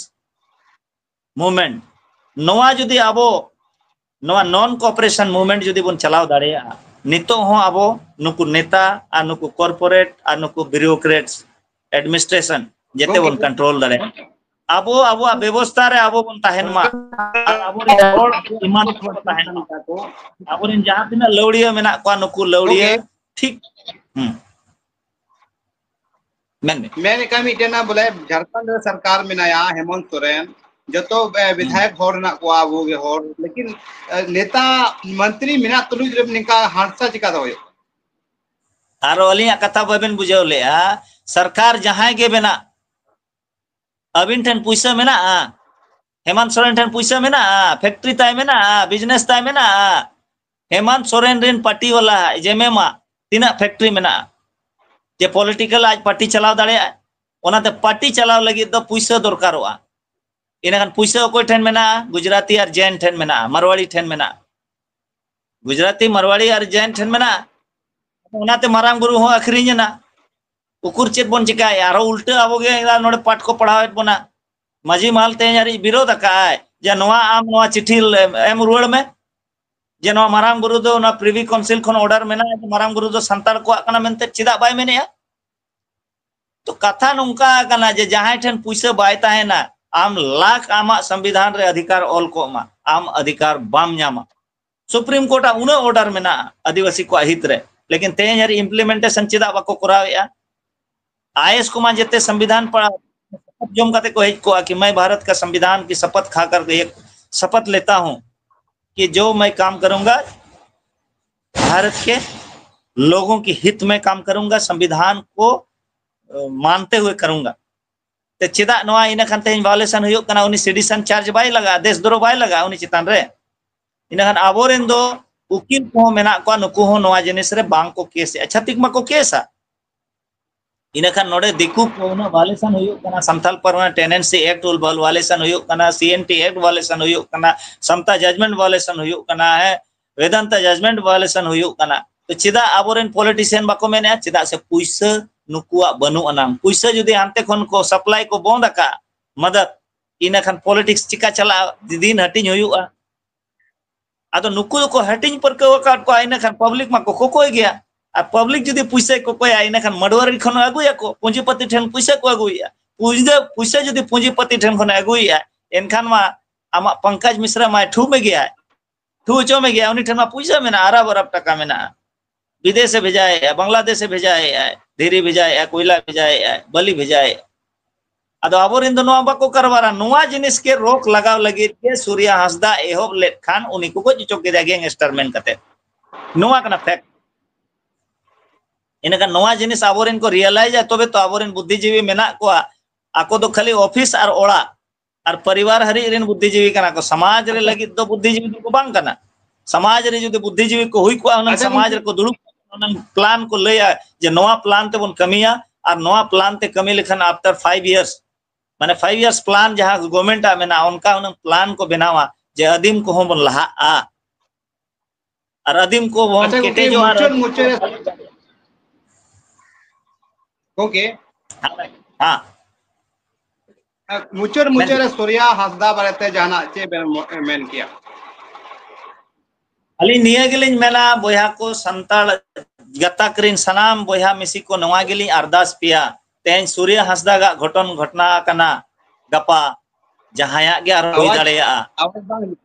movement᱾ ᱱᱚᱣᱟ ᱡᱩᱫᱤ ᱟᱵᱚ ᱱᱚᱣᱟ non cooperation movement ᱡᱩᱫᱤ ᱵᱚᱱ ᱪᱟᱞᱟᱣ ᱫᱟᱲᱮᱭᱟᱜᱼᱟ, ᱱᱤᱛᱚᱜ ᱦᱚᱸ ᱟᱵᱚ ᱱᱩᱠᱩ ᱱᱮᱛᱟ ᱟᱨ ᱱᱩᱠᱩ corporate ᱟᱨ ᱱᱩᱠᱩ bureaucrats, administration ᱡᱮᱛᱮ ᱜᱚᱢᱠᱮ, ᱵᱚᱱ control ᱫᱟᱲᱮᱭᱟᱜᱼᱟ᱾ ᱟᱵᱚ ᱟᱵᱚᱣᱟᱜ ᱵᱮᱵᱚᱥᱛᱷᱟ ᱨᱮ ᱟᱵᱚ ᱵᱚᱱ ᱛᱟᱦᱮᱱ ᱢᱟ ᱟᱨ ᱟᱵᱚᱨᱮᱱ ᱦᱚᱲ ᱮᱢᱟᱱ ᱠᱚ ᱛᱟᱦᱮᱱ ᱢᱟ᱾ ᱟᱵᱚᱨᱮᱱ ᱡᱟᱦᱟᱸ ᱛᱤᱱᱟᱹᱜ ᱞᱟᱹᱣᱲᱤᱭᱟᱹ ᱢᱮᱱᱟᱜ ᱠᱚᱣᱟ, ᱱᱩᱠᱩ ᱞᱟᱹᱣᱲᱤᱭᱟᱹ ᱜᱚᱢᱠᱮ᱾ ᱴᱷᱤᱠ᱾ ᱦᱩᱸ᱾ ᱢᱮᱱ ᱢᱮ᱾ ᱢᱮᱱᱮᱫ ᱠᱟᱱ ᱢᱤᱫᱴᱮᱱ ᱱᱟ ᱵᱚᱞᱮ ᱡᱷᱟᱲᱠᱷᱚᱸᱰ ᱨᱮ ᱥᱚᱨᱠᱟᱨ ᱢᱮᱱᱟᱭᱟ, ᱦᱮᱢᱚᱱᱛ ᱥᱚᱨᱮᱱ, ᱡᱚᱛᱚ, ᱮ, ᱦᱩᱸ᱾ ᱵᱤᱫᱷᱟᱭᱚᱠ ᱦᱚᱲ ᱦᱮᱱᱟᱜ ᱠᱚᱣᱟ, ᱟᱵᱚ ᱜᱮ ᱦᱚᱲ, ᱞᱮᱠᱤᱱ, ᱮ, ᱱᱮᱛᱟ ᱢᱚᱱᱛᱨᱤ ᱢᱮᱱᱟᱜ ᱛᱩᱞᱩᱡ ᱨᱮ ᱱᱤᱝᱠᱟ ᱦᱟᱫᱥᱟ ᱪᱤᱠᱟ ᱫᱚ ᱦᱩᱭᱩᱜ? ᱟᱨᱚ ᱟᱹᱞᱤᱧᱟᱜ ᱠᱟᱛᱷᱟ ᱵᱟᱵᱮᱱ ᱵᱩᱡᱷᱟᱹᱣ ᱞᱮᱜᱼᱟ, ᱥᱚᱨᱠᱟᱨ ᱡᱟᱦᱟᱸᱭ ᱜᱮ ᱵᱮᱱᱟᱜ, ᱟᱹᱵᱤᱱ ᱴᱷᱮᱱ ᱯᱩᱭᱥᱟᱹ ᱢᱮᱱᱟᱜᱼᱟ, ᱦᱮᱢᱟᱱᱛ ᱥᱚᱨᱮᱱ ᱴᱷᱮᱱ ᱯᱩᱭᱥᱟᱹ ᱢᱮᱱᱟᱜᱼᱟ, factory ᱛᱟᱭ ᱢᱮᱱᱟᱜᱼᱟ, business ᱛᱟᱭ ᱢᱮᱱᱟᱜᱼᱟ, ᱦᱮᱢᱟᱱᱛ ᱥᱚᱨᱮᱱ ᱨᱮᱱ party ᱵᱟᱞᱟ ᱡᱮᱢᱮᱢᱟ ᱛᱤᱱᱟᱹᱜ factory ᱢᱮᱱᱟᱜᱼᱟ, ᱡᱮ political ᱟᱡ party ᱪᱟᱞᱟᱣ ᱫᱟᱲᱮᱭᱟᱜᱼᱟ? ᱚᱱᱟᱛᱮ party ᱪᱟᱞᱟᱣ ᱞᱟᱹᱜᱤᱫ ᱫᱚ ᱯᱩᱭᱥᱟᱹ ᱫᱚᱨᱠᱟᱨᱚᱜᱼᱟ᱾ ᱤᱱᱟᱹᱠᱷᱟᱱ ᱯᱩᱭᱥᱟᱹ ᱚᱠᱚᱭ ᱴᱷᱮᱱ ᱢᱮᱱᱟᱜᱼᱟ? ᱜᱩᱡᱽᱨᱟᱴᱤ ᱟᱨ ᱡᱮᱱ ᱴᱷᱮᱱ ᱢᱮᱱᱟᱜᱼᱟ, ᱢᱟᱨᱣᱟᱲᱤ ᱴᱷᱮᱱ ᱢᱮᱱᱟᱜᱼᱟ᱾ ᱜᱩᱡᱽᱨᱟᱴᱤ, ᱢᱟᱨᱣᱟᱲᱤ ᱟᱨ ᱡᱮᱱ ᱴᱷᱮᱱ ᱢᱮᱱᱟᱜᱼᱟ᱾ ᱚᱱᱟᱛᱮ ᱢᱟᱨᱟᱝ ᱵᱩᱨᱩ ᱦᱚᱸ ᱟᱹᱠᱷᱨᱤᱧ ᱮᱱᱟ᱾ ᱩᱠᱩᱨ ᱪᱮᱫ ᱵᱚᱱ ᱪᱤᱠᱟᱭᱮᱫᱼᱟ? ᱟᱨᱦᱚᱸ ᱩᱞᱴᱟᱹ ᱟᱵᱚ ᱜᱮ ᱱᱚᱰᱮ ᱯᱟᱴ ᱠᱚ ᱯᱟᱲᱦᱟᱣᱮᱫ ᱵᱚᱱᱟ᱾ ᱢᱟᱹᱡᱷᱤ ᱢᱟᱦᱟᱞ ᱛᱮᱦᱮᱧ ᱦᱟᱹᱨᱤᱡ ᱵᱤᱨᱳᱫ ᱟᱠᱟᱫᱼᱟᱭ ᱡᱮ ᱱᱚᱣᱟ ᱟᱢ ᱱᱚᱣᱟ ᱪᱤᱴᱷᱤ ᱮᱢ ᱨᱩᱣᱟᱹᱲ ᱢᱮ, ᱡᱮ ᱱᱚᱣᱟ ᱢᱟᱨᱟᱝ ᱵᱩᱨᱩ ᱫᱚ ᱚᱱᱟ ᱯᱨᱤᱵᱷᱤ ᱠᱟᱣᱩᱱᱥᱤᱞ ᱠᱷᱚᱱ ᱚᱨᱰᱟᱨ ᱢᱮᱱᱟᱜᱼᱟ ᱡᱮ ᱢᱟᱨᱟᱝ ᱵᱩᱨᱩ ᱫᱚ ᱥᱟᱱᱛᱟᱲ ᱠᱚᱣᱟᱜ ᱠᱟᱱᱟ ᱢᱮᱱᱛᱮ᱾ ᱪᱮᱫᱟᱜ ᱵᱟᱭ ᱢᱮᱱᱮᱜᱼᱟ? ᱛᱚ ᱠᱟᱛᱷᱟ ᱱᱚᱝᱠᱟ ᱠᱟᱱᱟ ᱡᱮ ᱡᱟᱦᱟᱸᱭ ᱴᱷᱮᱱ ᱯᱩᱭᱥᱟᱹ ᱵᱟᱭ ᱛᱟᱦᱮᱱᱟ, ᱟᱢ ᱞᱟᱠᱷ ᱟᱢᱟᱜ ᱥᱚᱝᱵᱤᱫᱷᱟᱱ ᱨᱮ ᱚᱫᱷᱤᱠᱟᱨ ᱚᱞ ᱠᱚᱜ ᱢᱟ, ᱟᱢ ᱚᱫᱷᱤᱠᱟᱨ ᱵᱟᱢ ᱧᱟᱢᱟ᱾ ᱥᱩᱯᱨᱤᱢ ᱠᱳᱨᱴ ᱟᱜ ᱩᱱᱟᱹᱜ ᱚᱨᱰᱟᱨ ᱢᱮᱱᱟᱜᱼᱟ ᱟᱹᱫᱤᱵᱟᱹᱥᱤ ᱠᱚᱣᱟᱜ ᱦᱤᱛ ᱨᱮ, ᱞᱮᱠᱤᱱ ᱛᱮᱦᱮᱧ ᱦᱟᱹᱨᱤᱡ ᱤᱢᱯᱞᱤᱢᱮᱱᱴᱮᱥᱚᱱ ᱪᱮᱫᱟᱜ ᱵᱟᱠᱚ ᱠᱚᱨᱟᱣᱮᱫᱼᱟ? ᱟᱭᱮᱥ ᱠᱚᱢᱟ ᱡᱮᱛᱮ ᱥᱚᱝᱵᱤᱫᱷᱟᱱ ᱯᱟᱲᱦᱟᱣ ᱡᱚᱢ ᱠᱟᱛᱮ ᱠᱚ ᱦᱮᱡ ᱠᱚᱜᱼᱟ ᱠᱤ ᱢᱟᱭ ᱵᱷᱟᱨᱚᱛ ᱠᱟ ᱥᱚᱝᱵᱤᱫᱷᱟᱱ ᱠᱤ ᱥᱚᱯᱚᱛ ᱠᱷᱟ ᱠᱟᱨ ᱠᱮ ᱭᱮ ᱥᱚᱯᱚᱛ ᱞᱮᱛᱟ ᱦᱩᱸ ᱠᱤ ᱡᱚ ᱢᱟᱭ ᱠᱟᱢ ᱠᱟᱨᱩᱸᱜᱟ ᱵᱷᱟᱨᱚᱛ ᱠᱮ ᱞᱳᱜᱳ ᱠᱤ ᱦᱤᱛ ᱢᱟᱭ ᱠᱟᱢ ᱠᱟᱨᱩᱸᱜᱟ, ᱥᱚᱝᱵᱤᱫᱷᱟᱱ ᱠᱚ ᱢᱟᱱᱛᱮ ᱦᱩᱭ ᱠᱟᱨᱩᱸᱜᱟ᱾ ᱛᱮ ᱪᱮᱫᱟᱜ ᱱᱚᱣᱟ ᱤᱱᱟᱹ ᱠᱷᱟᱱ ᱛᱮᱦᱮᱧ ᱵᱷᱟᱭᱳᱞᱮᱥᱚᱱ ᱦᱩᱭᱩᱜ ᱠᱟᱱᱟ? ᱩᱱᱤ ᱥᱤᱴᱤᱡᱮᱱ ᱪᱟᱨᱡᱽ ᱵᱟᱭ ᱞᱟᱜᱟᱜᱼᱟ, ᱫᱮᱥ ᱫᱨᱳᱦᱚ ᱵᱟᱭ ᱞᱟᱜᱟᱜᱼᱟ ᱩᱱᱤ ᱪᱮᱛᱟᱱ ᱨᱮ᱾ ᱤᱱᱟᱹ ᱠᱷᱟᱱ ᱟᱵᱚᱨᱮᱱ ᱫᱚ ᱩᱠᱤᱞ ᱠᱚᱦᱚᱸ ᱢᱮᱱᱟᱜ ᱠᱚᱣᱟ, ᱱᱩᱠᱩ ᱦᱚᱸ ᱱᱚᱣᱟ ᱡᱤᱱᱤᱥ ᱨᱮ ᱵᱟᱝ ᱠᱚ ᱠᱮᱥ ᱮᱫᱼᱟ, ᱪᱷᱟᱹᱛᱤᱠ ᱢᱟᱠᱚ ᱠᱮᱥᱟ᱾ ᱤᱱᱟᱹ ᱠᱷᱟᱱ ᱱᱚᱰᱮ ᱫᱤᱠᱩ ᱠᱚ ᱩᱱᱟᱹᱜ ᱵᱷᱟᱭᱳᱞᱮᱥᱚᱱ ᱦᱩᱭᱩᱜ ᱠᱟᱱᱟ, ᱥᱟᱱᱛᱟᱞ ᱯᱟᱨᱜᱟᱱᱟ ᱴᱮᱱᱮᱱᱥᱤ ᱮᱠᱴ ᱵᱷᱟᱭᱳᱞᱮᱥᱚᱱ ᱦᱩᱭᱩᱜ ᱠᱟᱱᱟ, ᱥᱤ ᱮᱱ ᱴᱤ ᱮᱠᱴ ᱵᱷᱟᱭᱳᱞᱮᱥᱚᱱ ᱦᱩᱭᱩᱜ ᱠᱟᱱᱟ, ᱥᱟᱢᱛᱟ ᱡᱟᱡᱽᱢᱮᱱᱴ ᱵᱷᱟᱭᱳᱞᱮᱥᱚᱱ ᱦᱩᱭᱩᱜ ᱠᱟᱱᱟ, ᱦᱮᱸ, ᱵᱮᱫᱟᱱᱛᱟ ᱡᱟᱡᱽᱢᱮᱱᱴ ᱵᱷᱟᱭᱳᱞᱮᱥᱚᱱ ᱦᱩᱭᱩᱜ ᱠᱟᱱᱟ᱾ ᱛᱚ ᱪᱮᱫᱟᱜ ᱟᱵᱚᱨᱮᱱ ᱯᱚᱞᱤᱴᱤᱥᱤᱭᱟᱱ ᱵᱟᱠᱚ ᱢᱮᱱᱮᱫᱼᱟ? ᱪᱮᱫᱟᱜ ᱥᱮ ᱯᱩᱭᱥᱟᱹ ᱱᱩᱠᱩᱣᱟᱜ ᱵᱟᱹᱱᱩᱜ ᱟᱱᱟᱝ᱾ ᱯᱩᱭᱥᱟᱹ ᱡᱩᱫᱤ ᱦᱟᱱᱛᱮ ᱠᱷᱚᱱ ᱠᱚ ᱥᱟᱯᱞᱟᱭ ᱠᱚ ᱵᱚᱱᱫ ᱟᱠᱟᱫ ᱢᱟᱫᱟᱫ, ᱤᱱᱟᱹ ᱠᱷᱟᱱ ᱯᱚᱞᱤᱴᱤᱠᱥ ᱪᱤᱠᱟ ᱪᱟᱞᱟᱜᱼᱟ? ᱫᱤᱱ ᱦᱟᱹᱴᱤᱧ ᱦᱩᱭᱩᱜᱼᱟ᱾ ᱟᱫᱚ ᱱᱩᱠᱩ ᱫᱚᱠᱚ ᱦᱟᱹᱴᱤᱧ ᱯᱟᱹᱨᱠᱟᱹᱣ ᱟᱠᱟᱫ ᱠᱚᱣᱟ, ᱤᱱᱟᱹ ᱠᱷᱟᱱ ᱯᱟᱵᱽᱞᱤᱠ ᱢᱟᱠᱚ ᱠᱚᱠᱚᱭ ᱜᱮᱭᱟ᱾ ᱟᱨ ᱯᱟᱵᱽᱞᱤᱠ ᱡᱩᱫᱤ ᱯᱩᱭᱥᱟᱹᱭ ᱠᱚᱠᱚᱭᱟ, ᱤᱱᱟᱹ ᱠᱷᱟᱱ ᱢᱟᱰᱣᱟᱨᱤ ᱠᱷᱚᱱ ᱟᱹᱜᱩᱭᱟᱠᱚ, ᱯᱩᱸᱡᱤᱯᱟᱹᱛᱤ ᱴᱷᱮᱱ ᱯᱩᱭᱥᱟᱹ ᱠᱚ ᱟᱹᱜᱩᱭᱮᱫᱼᱟ᱾ ᱯᱩᱭᱥᱟᱹ, ᱯᱩᱭᱥᱟᱹ ᱡᱩᱫᱤ ᱯᱩᱸᱡᱤᱯᱟᱹᱛᱤ ᱴᱷᱮᱱ ᱠᱷᱚᱱ ᱟᱹᱜᱩᱭᱮᱫᱼᱟ, ᱮᱱᱠᱷᱟᱱ ᱢᱟ ᱟᱢᱟᱜ ᱯᱚᱝᱠᱚᱡᱽ ᱢᱤᱥᱨᱟ ᱢᱟᱭ ᱴᱷᱩ ᱢᱮ ᱜᱮᱭᱟᱭ, ᱴᱷᱩ ᱦᱚᱪᱚ ᱢᱮ ᱜᱮᱭᱟᱭ᱾ ᱩᱱᱤ ᱴᱷᱮᱱ ᱢᱟ ᱯᱩᱭᱥᱟᱹ ᱢᱮᱱᱟᱜᱼᱟ, ᱟᱨᱟᱵ ᱟᱨᱟᱵ ᱴᱟᱠᱟ ᱢᱮᱱᱟᱜᱼᱟ᱾ ᱵᱤᱫᱮᱥᱮ ᱵᱷᱮᱡᱟᱭᱮᱫᱼᱟ, ᱵᱟᱝᱞᱟᱫᱮᱥᱮ ᱵᱷᱮᱡᱟᱭᱮᱫᱼᱟ, ᱫᱷᱤᱨᱤ ᱵᱷᱮᱡᱟᱭᱮᱫᱼᱟ, ᱠᱚᱭᱞᱟ ᱵᱷᱮᱡᱟᱭᱮᱫᱼᱟ, ᱵᱟᱹᱞᱤ ᱵᱷᱮᱡᱟᱭᱮᱫᱼᱟ᱾ ᱟᱫᱚ ᱟᱵᱚᱨᱮᱱ ᱫᱚ ᱱᱚᱣᱟ ᱵᱟᱠᱚ ᱠᱟᱨᱵᱟᱨᱟ᱾ ᱱᱚᱣᱟ ᱡᱤᱱᱤᱥ ᱜᱮ ᱨᱳᱠ ᱞᱟᱜᱟᱣ ᱞᱟᱹᱜᱤᱫ ᱜᱮ ᱥᱩᱨᱭᱟ ᱦᱟᱸᱥᱫᱟ ᱮᱦᱚᱵ ᱞᱮᱫ ᱠᱷᱟᱱ ᱩᱱᱤ ᱠᱚ ᱜᱚᱡ ᱦᱚᱪᱚ ᱠᱮᱫᱟ ᱜᱮᱝᱥᱴᱟᱨ ᱢᱮᱱ ᱠᱟᱛᱮ᱾ ᱱᱚᱣᱟ ᱠᱟᱱᱟ ᱯᱷᱮᱠᱴ᱾ ᱤᱱᱟᱹᱠᱷᱟᱱ ᱱᱚᱣᱟ ᱡᱤᱱᱤᱥ ᱟᱵᱚᱨᱮᱱ ᱠᱚ ᱨᱤᱭᱟᱞᱟᱭᱤᱡᱟ, ᱛᱚᱵᱮ ᱛᱚ ᱟᱵᱚᱨᱮᱱ ᱵᱩᱫᱽᱫᱷᱤᱡᱤᱵᱤ ᱢᱮᱱᱟᱜ ᱠᱚᱣᱟ᱾ ᱟᱠᱚ ᱫᱚ ᱠᱷᱟᱹᱞᱤ ᱚᱯᱷᱤᱥ ᱟᱨ ᱚᱲᱟᱜ ᱟᱨ ᱯᱚᱨᱤᱵᱟᱨ ᱦᱟᱹᱨᱤᱡ ᱨᱮᱱ ᱵᱩᱫᱽᱫᱷᱤᱡᱤᱵᱤ ᱠᱟᱱᱟ ᱠᱚ᱾ ᱥᱚᱢᱟᱡᱽ ᱨᱮ ᱟᱪᱪᱷᱟ᱾ ᱞᱟᱹᱜᱤᱫ ᱫᱚ ᱵᱩᱫᱽᱫᱷᱤᱡᱤᱵᱤ ᱫᱚᱠᱚ ᱵᱟᱝ ᱠᱟᱱᱟ᱾ ᱥᱚᱢᱟᱡᱽ ᱨᱮ ᱡᱩᱫᱤ ᱵᱩᱫᱽᱫᱷᱤᱡᱤᱵᱤ ᱠᱚ ᱦᱩᱭ ᱠᱚᱜᱼᱟ, ᱦᱩᱱᱟᱹᱝ ᱟᱪᱪᱷᱟ, ᱥᱚᱢᱟᱡᱽ ᱜᱚᱢᱠᱮ᱾ ᱨᱮᱠᱚ ᱫᱩᱲᱩᱵ ᱠᱚᱜᱼᱟ, ᱦᱩᱱᱟᱹᱝ ᱯᱞᱟᱱ ᱠᱚ ᱞᱟᱹᱭᱟ ᱡᱮ ᱱᱚᱣᱟ ᱯᱞᱟᱱ ᱛᱮᱵᱚᱱ ᱠᱟᱹᱢᱤᱭᱟ ᱟᱨ ᱱᱚᱣᱟ ᱯᱞᱟᱱ ᱛᱮ ᱠᱟᱹᱢᱤ ᱞᱮᱠᱷᱟᱱ after five years, ᱢᱟᱱᱮ five years plan ᱡᱟᱦᱟᱸ ᱜᱚᱵᱷᱢᱮᱱᱴ ᱟᱜ ᱢᱮᱱᱟᱜᱼᱟ, ᱚᱱᱠᱟ ᱦᱩᱱᱟᱹᱝ ᱯᱞᱟᱱ ᱠᱚ ᱵᱮᱱᱟᱣᱟ ᱡᱮ ᱟᱹᱫᱤᱢ ᱠᱚᱦᱚᱸ ᱵᱚᱱ ᱞᱟᱦᱟᱜᱼᱟ᱾ ᱟᱨ ᱟᱹᱫᱤᱢ ᱠᱚᱵᱚᱱ ᱟᱪᱪᱷᱟ ᱜᱚᱝᱠᱮ, ᱠᱮᱴᱮᱡᱚᱜᱼᱟ ᱟᱨ ᱢᱩᱪᱟᱹᱫ ᱢᱩᱪᱟᱹᱫ ᱨᱮ ᱜᱚᱝᱠᱮ, ᱦᱮᱸ, ᱢᱩᱪᱟᱹᱫ ᱢᱩᱪᱟᱹᱫ ᱨᱮ ᱥᱩᱨᱭᱟ ᱦᱟᱸᱥᱫᱟ ᱵᱟᱨᱮᱛᱮ ᱡᱟᱦᱟᱱᱟᱜ ᱪᱮᱫ ᱵᱮᱱ ᱢᱚ- ᱢᱮᱱ ᱠᱮᱭᱟ? ᱟᱹᱞᱤᱧ ᱱᱤᱭᱟᱹ ᱜᱮᱞᱤᱧ ᱢᱮᱱᱟ, ᱵᱚᱭᱦᱟ ᱠᱚ, ᱥᱟᱱᱛᱟᱲ ᱜᱟᱛᱟᱠ ᱨᱮᱱ ᱥᱟᱱᱟᱢ ᱵᱚᱭᱦᱟ ᱢᱤᱥᱤ ᱠᱚ, ᱱᱚᱣᱟ ᱜᱮᱞᱤᱧ ᱟᱨᱫᱟᱥ ᱯᱮᱭᱟ᱾ ᱛᱮᱦᱮᱧ ᱥᱩᱨᱭᱟ ᱦᱟᱸᱥᱫᱟ ᱜᱟᱜ ᱜᱷᱚᱴᱚᱱ ᱜᱷᱚᱴᱱᱟ ᱟᱠᱟᱱᱟ, ᱜᱟᱯᱟ ᱡᱟᱦᱟᱸᱭᱟᱜ ᱜᱮ ᱟᱨᱦᱚᱸ ᱦᱩᱭ ᱟᱣᱟᱡ- ᱫᱟᱲᱮᱭᱟᱜᱼᱟ᱾ ᱟᱣᱟᱡ ᱵᱟᱝ ᱦᱤᱡᱩᱜ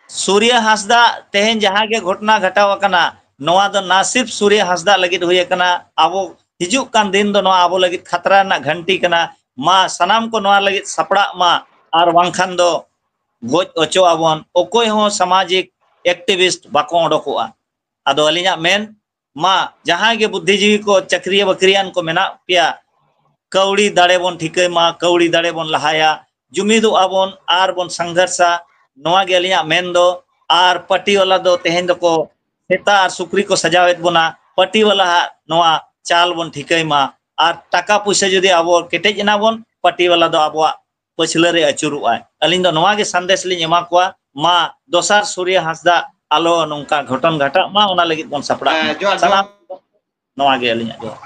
ᱥᱩᱨᱭᱟ ᱦᱟᱸᱥᱫᱟ ᱛᱮᱦᱮᱧ ᱡᱟᱦᱟᱸ ᱜᱮ ᱜᱷᱚᱴᱱᱟ ᱜᱷᱟᱴᱟᱣ ᱟᱠᱟᱱᱟ, ᱱᱚᱣᱟ ᱫᱚ ᱱᱟ ᱥᱤᱨᱯ ᱥᱩᱨᱭᱟ ᱦᱟᱸᱥᱫᱟ ᱞᱟᱹᱜᱤᱫ ᱦᱩᱭ ᱟᱠᱟᱱᱟ᱾ ᱟᱵᱚ ᱦᱤᱡᱩᱜ ᱠᱟᱱ ᱫᱤᱱ ᱫᱚ ᱱᱚᱣᱟ ᱟᱵᱚ ᱞᱟᱹᱜᱤᱫ ᱠᱷᱟᱛᱨᱟ ᱨᱮᱱᱟᱜ ᱜᱷᱟᱱᱴᱤ ᱠᱟᱱᱟ᱾ ᱢᱟ ᱥᱟᱱᱟᱢ ᱠᱚ ᱱᱚᱣᱟ ᱞᱟᱹᱜᱤᱫ ᱥᱟᱯᱲᱟᱜ ᱢᱟ, ᱟᱨ ᱵᱟᱝᱠᱷᱟᱱ ᱫᱚ ᱜᱚᱡ ᱚᱪᱚᱜ ᱟᱵᱚᱱ᱾ ᱚᱠᱚᱭ ᱦᱚᱸ ᱥᱟᱢᱟᱡᱤᱠ activist ᱵᱟᱠᱚ ᱚᱰᱚᱠᱚᱜᱼᱟ᱾ ᱟᱫᱚ ᱟᱹᱞᱤᱧᱟᱜ ᱢᱮᱱ, ᱢᱟ ᱡᱟᱦᱟᱸᱭ ᱜᱮ ᱵᱩᱫᱽᱫᱷᱤᱡᱤᱵᱤ ᱠᱚ, ᱪᱟᱹᱠᱨᱤᱭᱟᱹ ᱵᱟᱹᱠᱨᱤᱭᱟᱱ ᱠᱚ ᱢᱮᱱᱟᱜ ᱯᱮᱭᱟ, ᱠᱟᱹᱣᱰᱤ ᱫᱟᱲᱮ ᱵᱚᱱ ᱴᱷᱤᱠᱟᱹᱭ ᱢᱟ, ᱠᱟᱹᱣᱰᱤ ᱫᱟᱲᱮ ᱵᱚᱱ ᱞᱟᱦᱟᱭᱟ, ᱡᱩᱢᱤᱫᱚᱜ ᱟᱵᱚᱱ ᱟᱨ ᱵᱚᱱ ᱥᱚᱝᱜᱷᱚᱨᱥᱟ᱾ ᱱᱚᱣᱟ ᱜᱮ ᱟᱹᱞᱤᱧᱟᱜ ᱢᱮᱱ ᱫᱚ᱾ ᱟᱨ ᱯᱟᱹᱴᱤ ᱣᱟᱞᱟ ᱫᱚ ᱛᱮᱦᱮᱧ ᱫᱚᱠᱚ ᱥᱮᱛᱟ ᱟᱨ ᱥᱩᱠᱨᱤ ᱠᱚ ᱥᱟᱡᱟᱣᱮᱫ ᱵᱚᱱᱟ᱾ ᱯᱟᱹᱴᱤ ᱣᱟᱞᱟ ᱦᱟᱜ ᱱᱚᱣᱟ ᱪᱟᱞ ᱵᱚᱱ ᱴᱷᱤᱠᱟᱹᱭ ᱢᱟ᱾ ᱟᱨ ᱴᱟᱠᱟ ᱯᱩᱭᱥᱟᱹ ᱡᱩᱫᱤ ᱟᱵᱚ ᱠᱮᱴᱮᱡ ᱮᱱᱟ ᱵᱚᱱ, ᱯᱟᱹᱴᱤ ᱣᱟᱞᱟ ᱫᱚ ᱟᱵᱚᱣᱟᱜ ᱯᱟᱹᱪᱷᱞᱟᱹ ᱨᱮ ᱟᱹᱪᱩᱨᱚᱜᱼᱟᱭ᱾ ᱟᱹᱞᱤᱧ ᱫᱚ ᱱᱚᱣᱟ ᱜᱮ ᱥᱟᱸᱫᱮᱥ ᱞᱤᱧ ᱮᱢᱟ ᱠᱚᱣᱟ, ᱢᱟ ᱫᱚᱥᱟᱨ ᱥᱩᱨᱭᱟ ᱦᱟᱸᱥᱫᱟ ᱟᱞᱚ ᱱᱚᱝᱠᱟ ᱜᱷᱚᱴᱚᱱ ᱜᱷᱟᱴᱟᱜ ᱢᱟ, ᱚᱱᱟ ᱞᱟᱹᱜᱤᱫ ᱵᱚᱱ ᱥᱟᱯᱲᱟᱜ ᱢᱟ᱾ ᱦᱮᱸ, ᱡᱚᱦᱟᱨ, ᱥᱟᱱᱟᱢ ᱡᱚᱦᱟᱨ᱾ ᱱᱚᱣᱟ ᱜᱮ ᱟᱹᱞᱤᱧᱟᱜ ᱡᱚᱦᱟᱨ᱾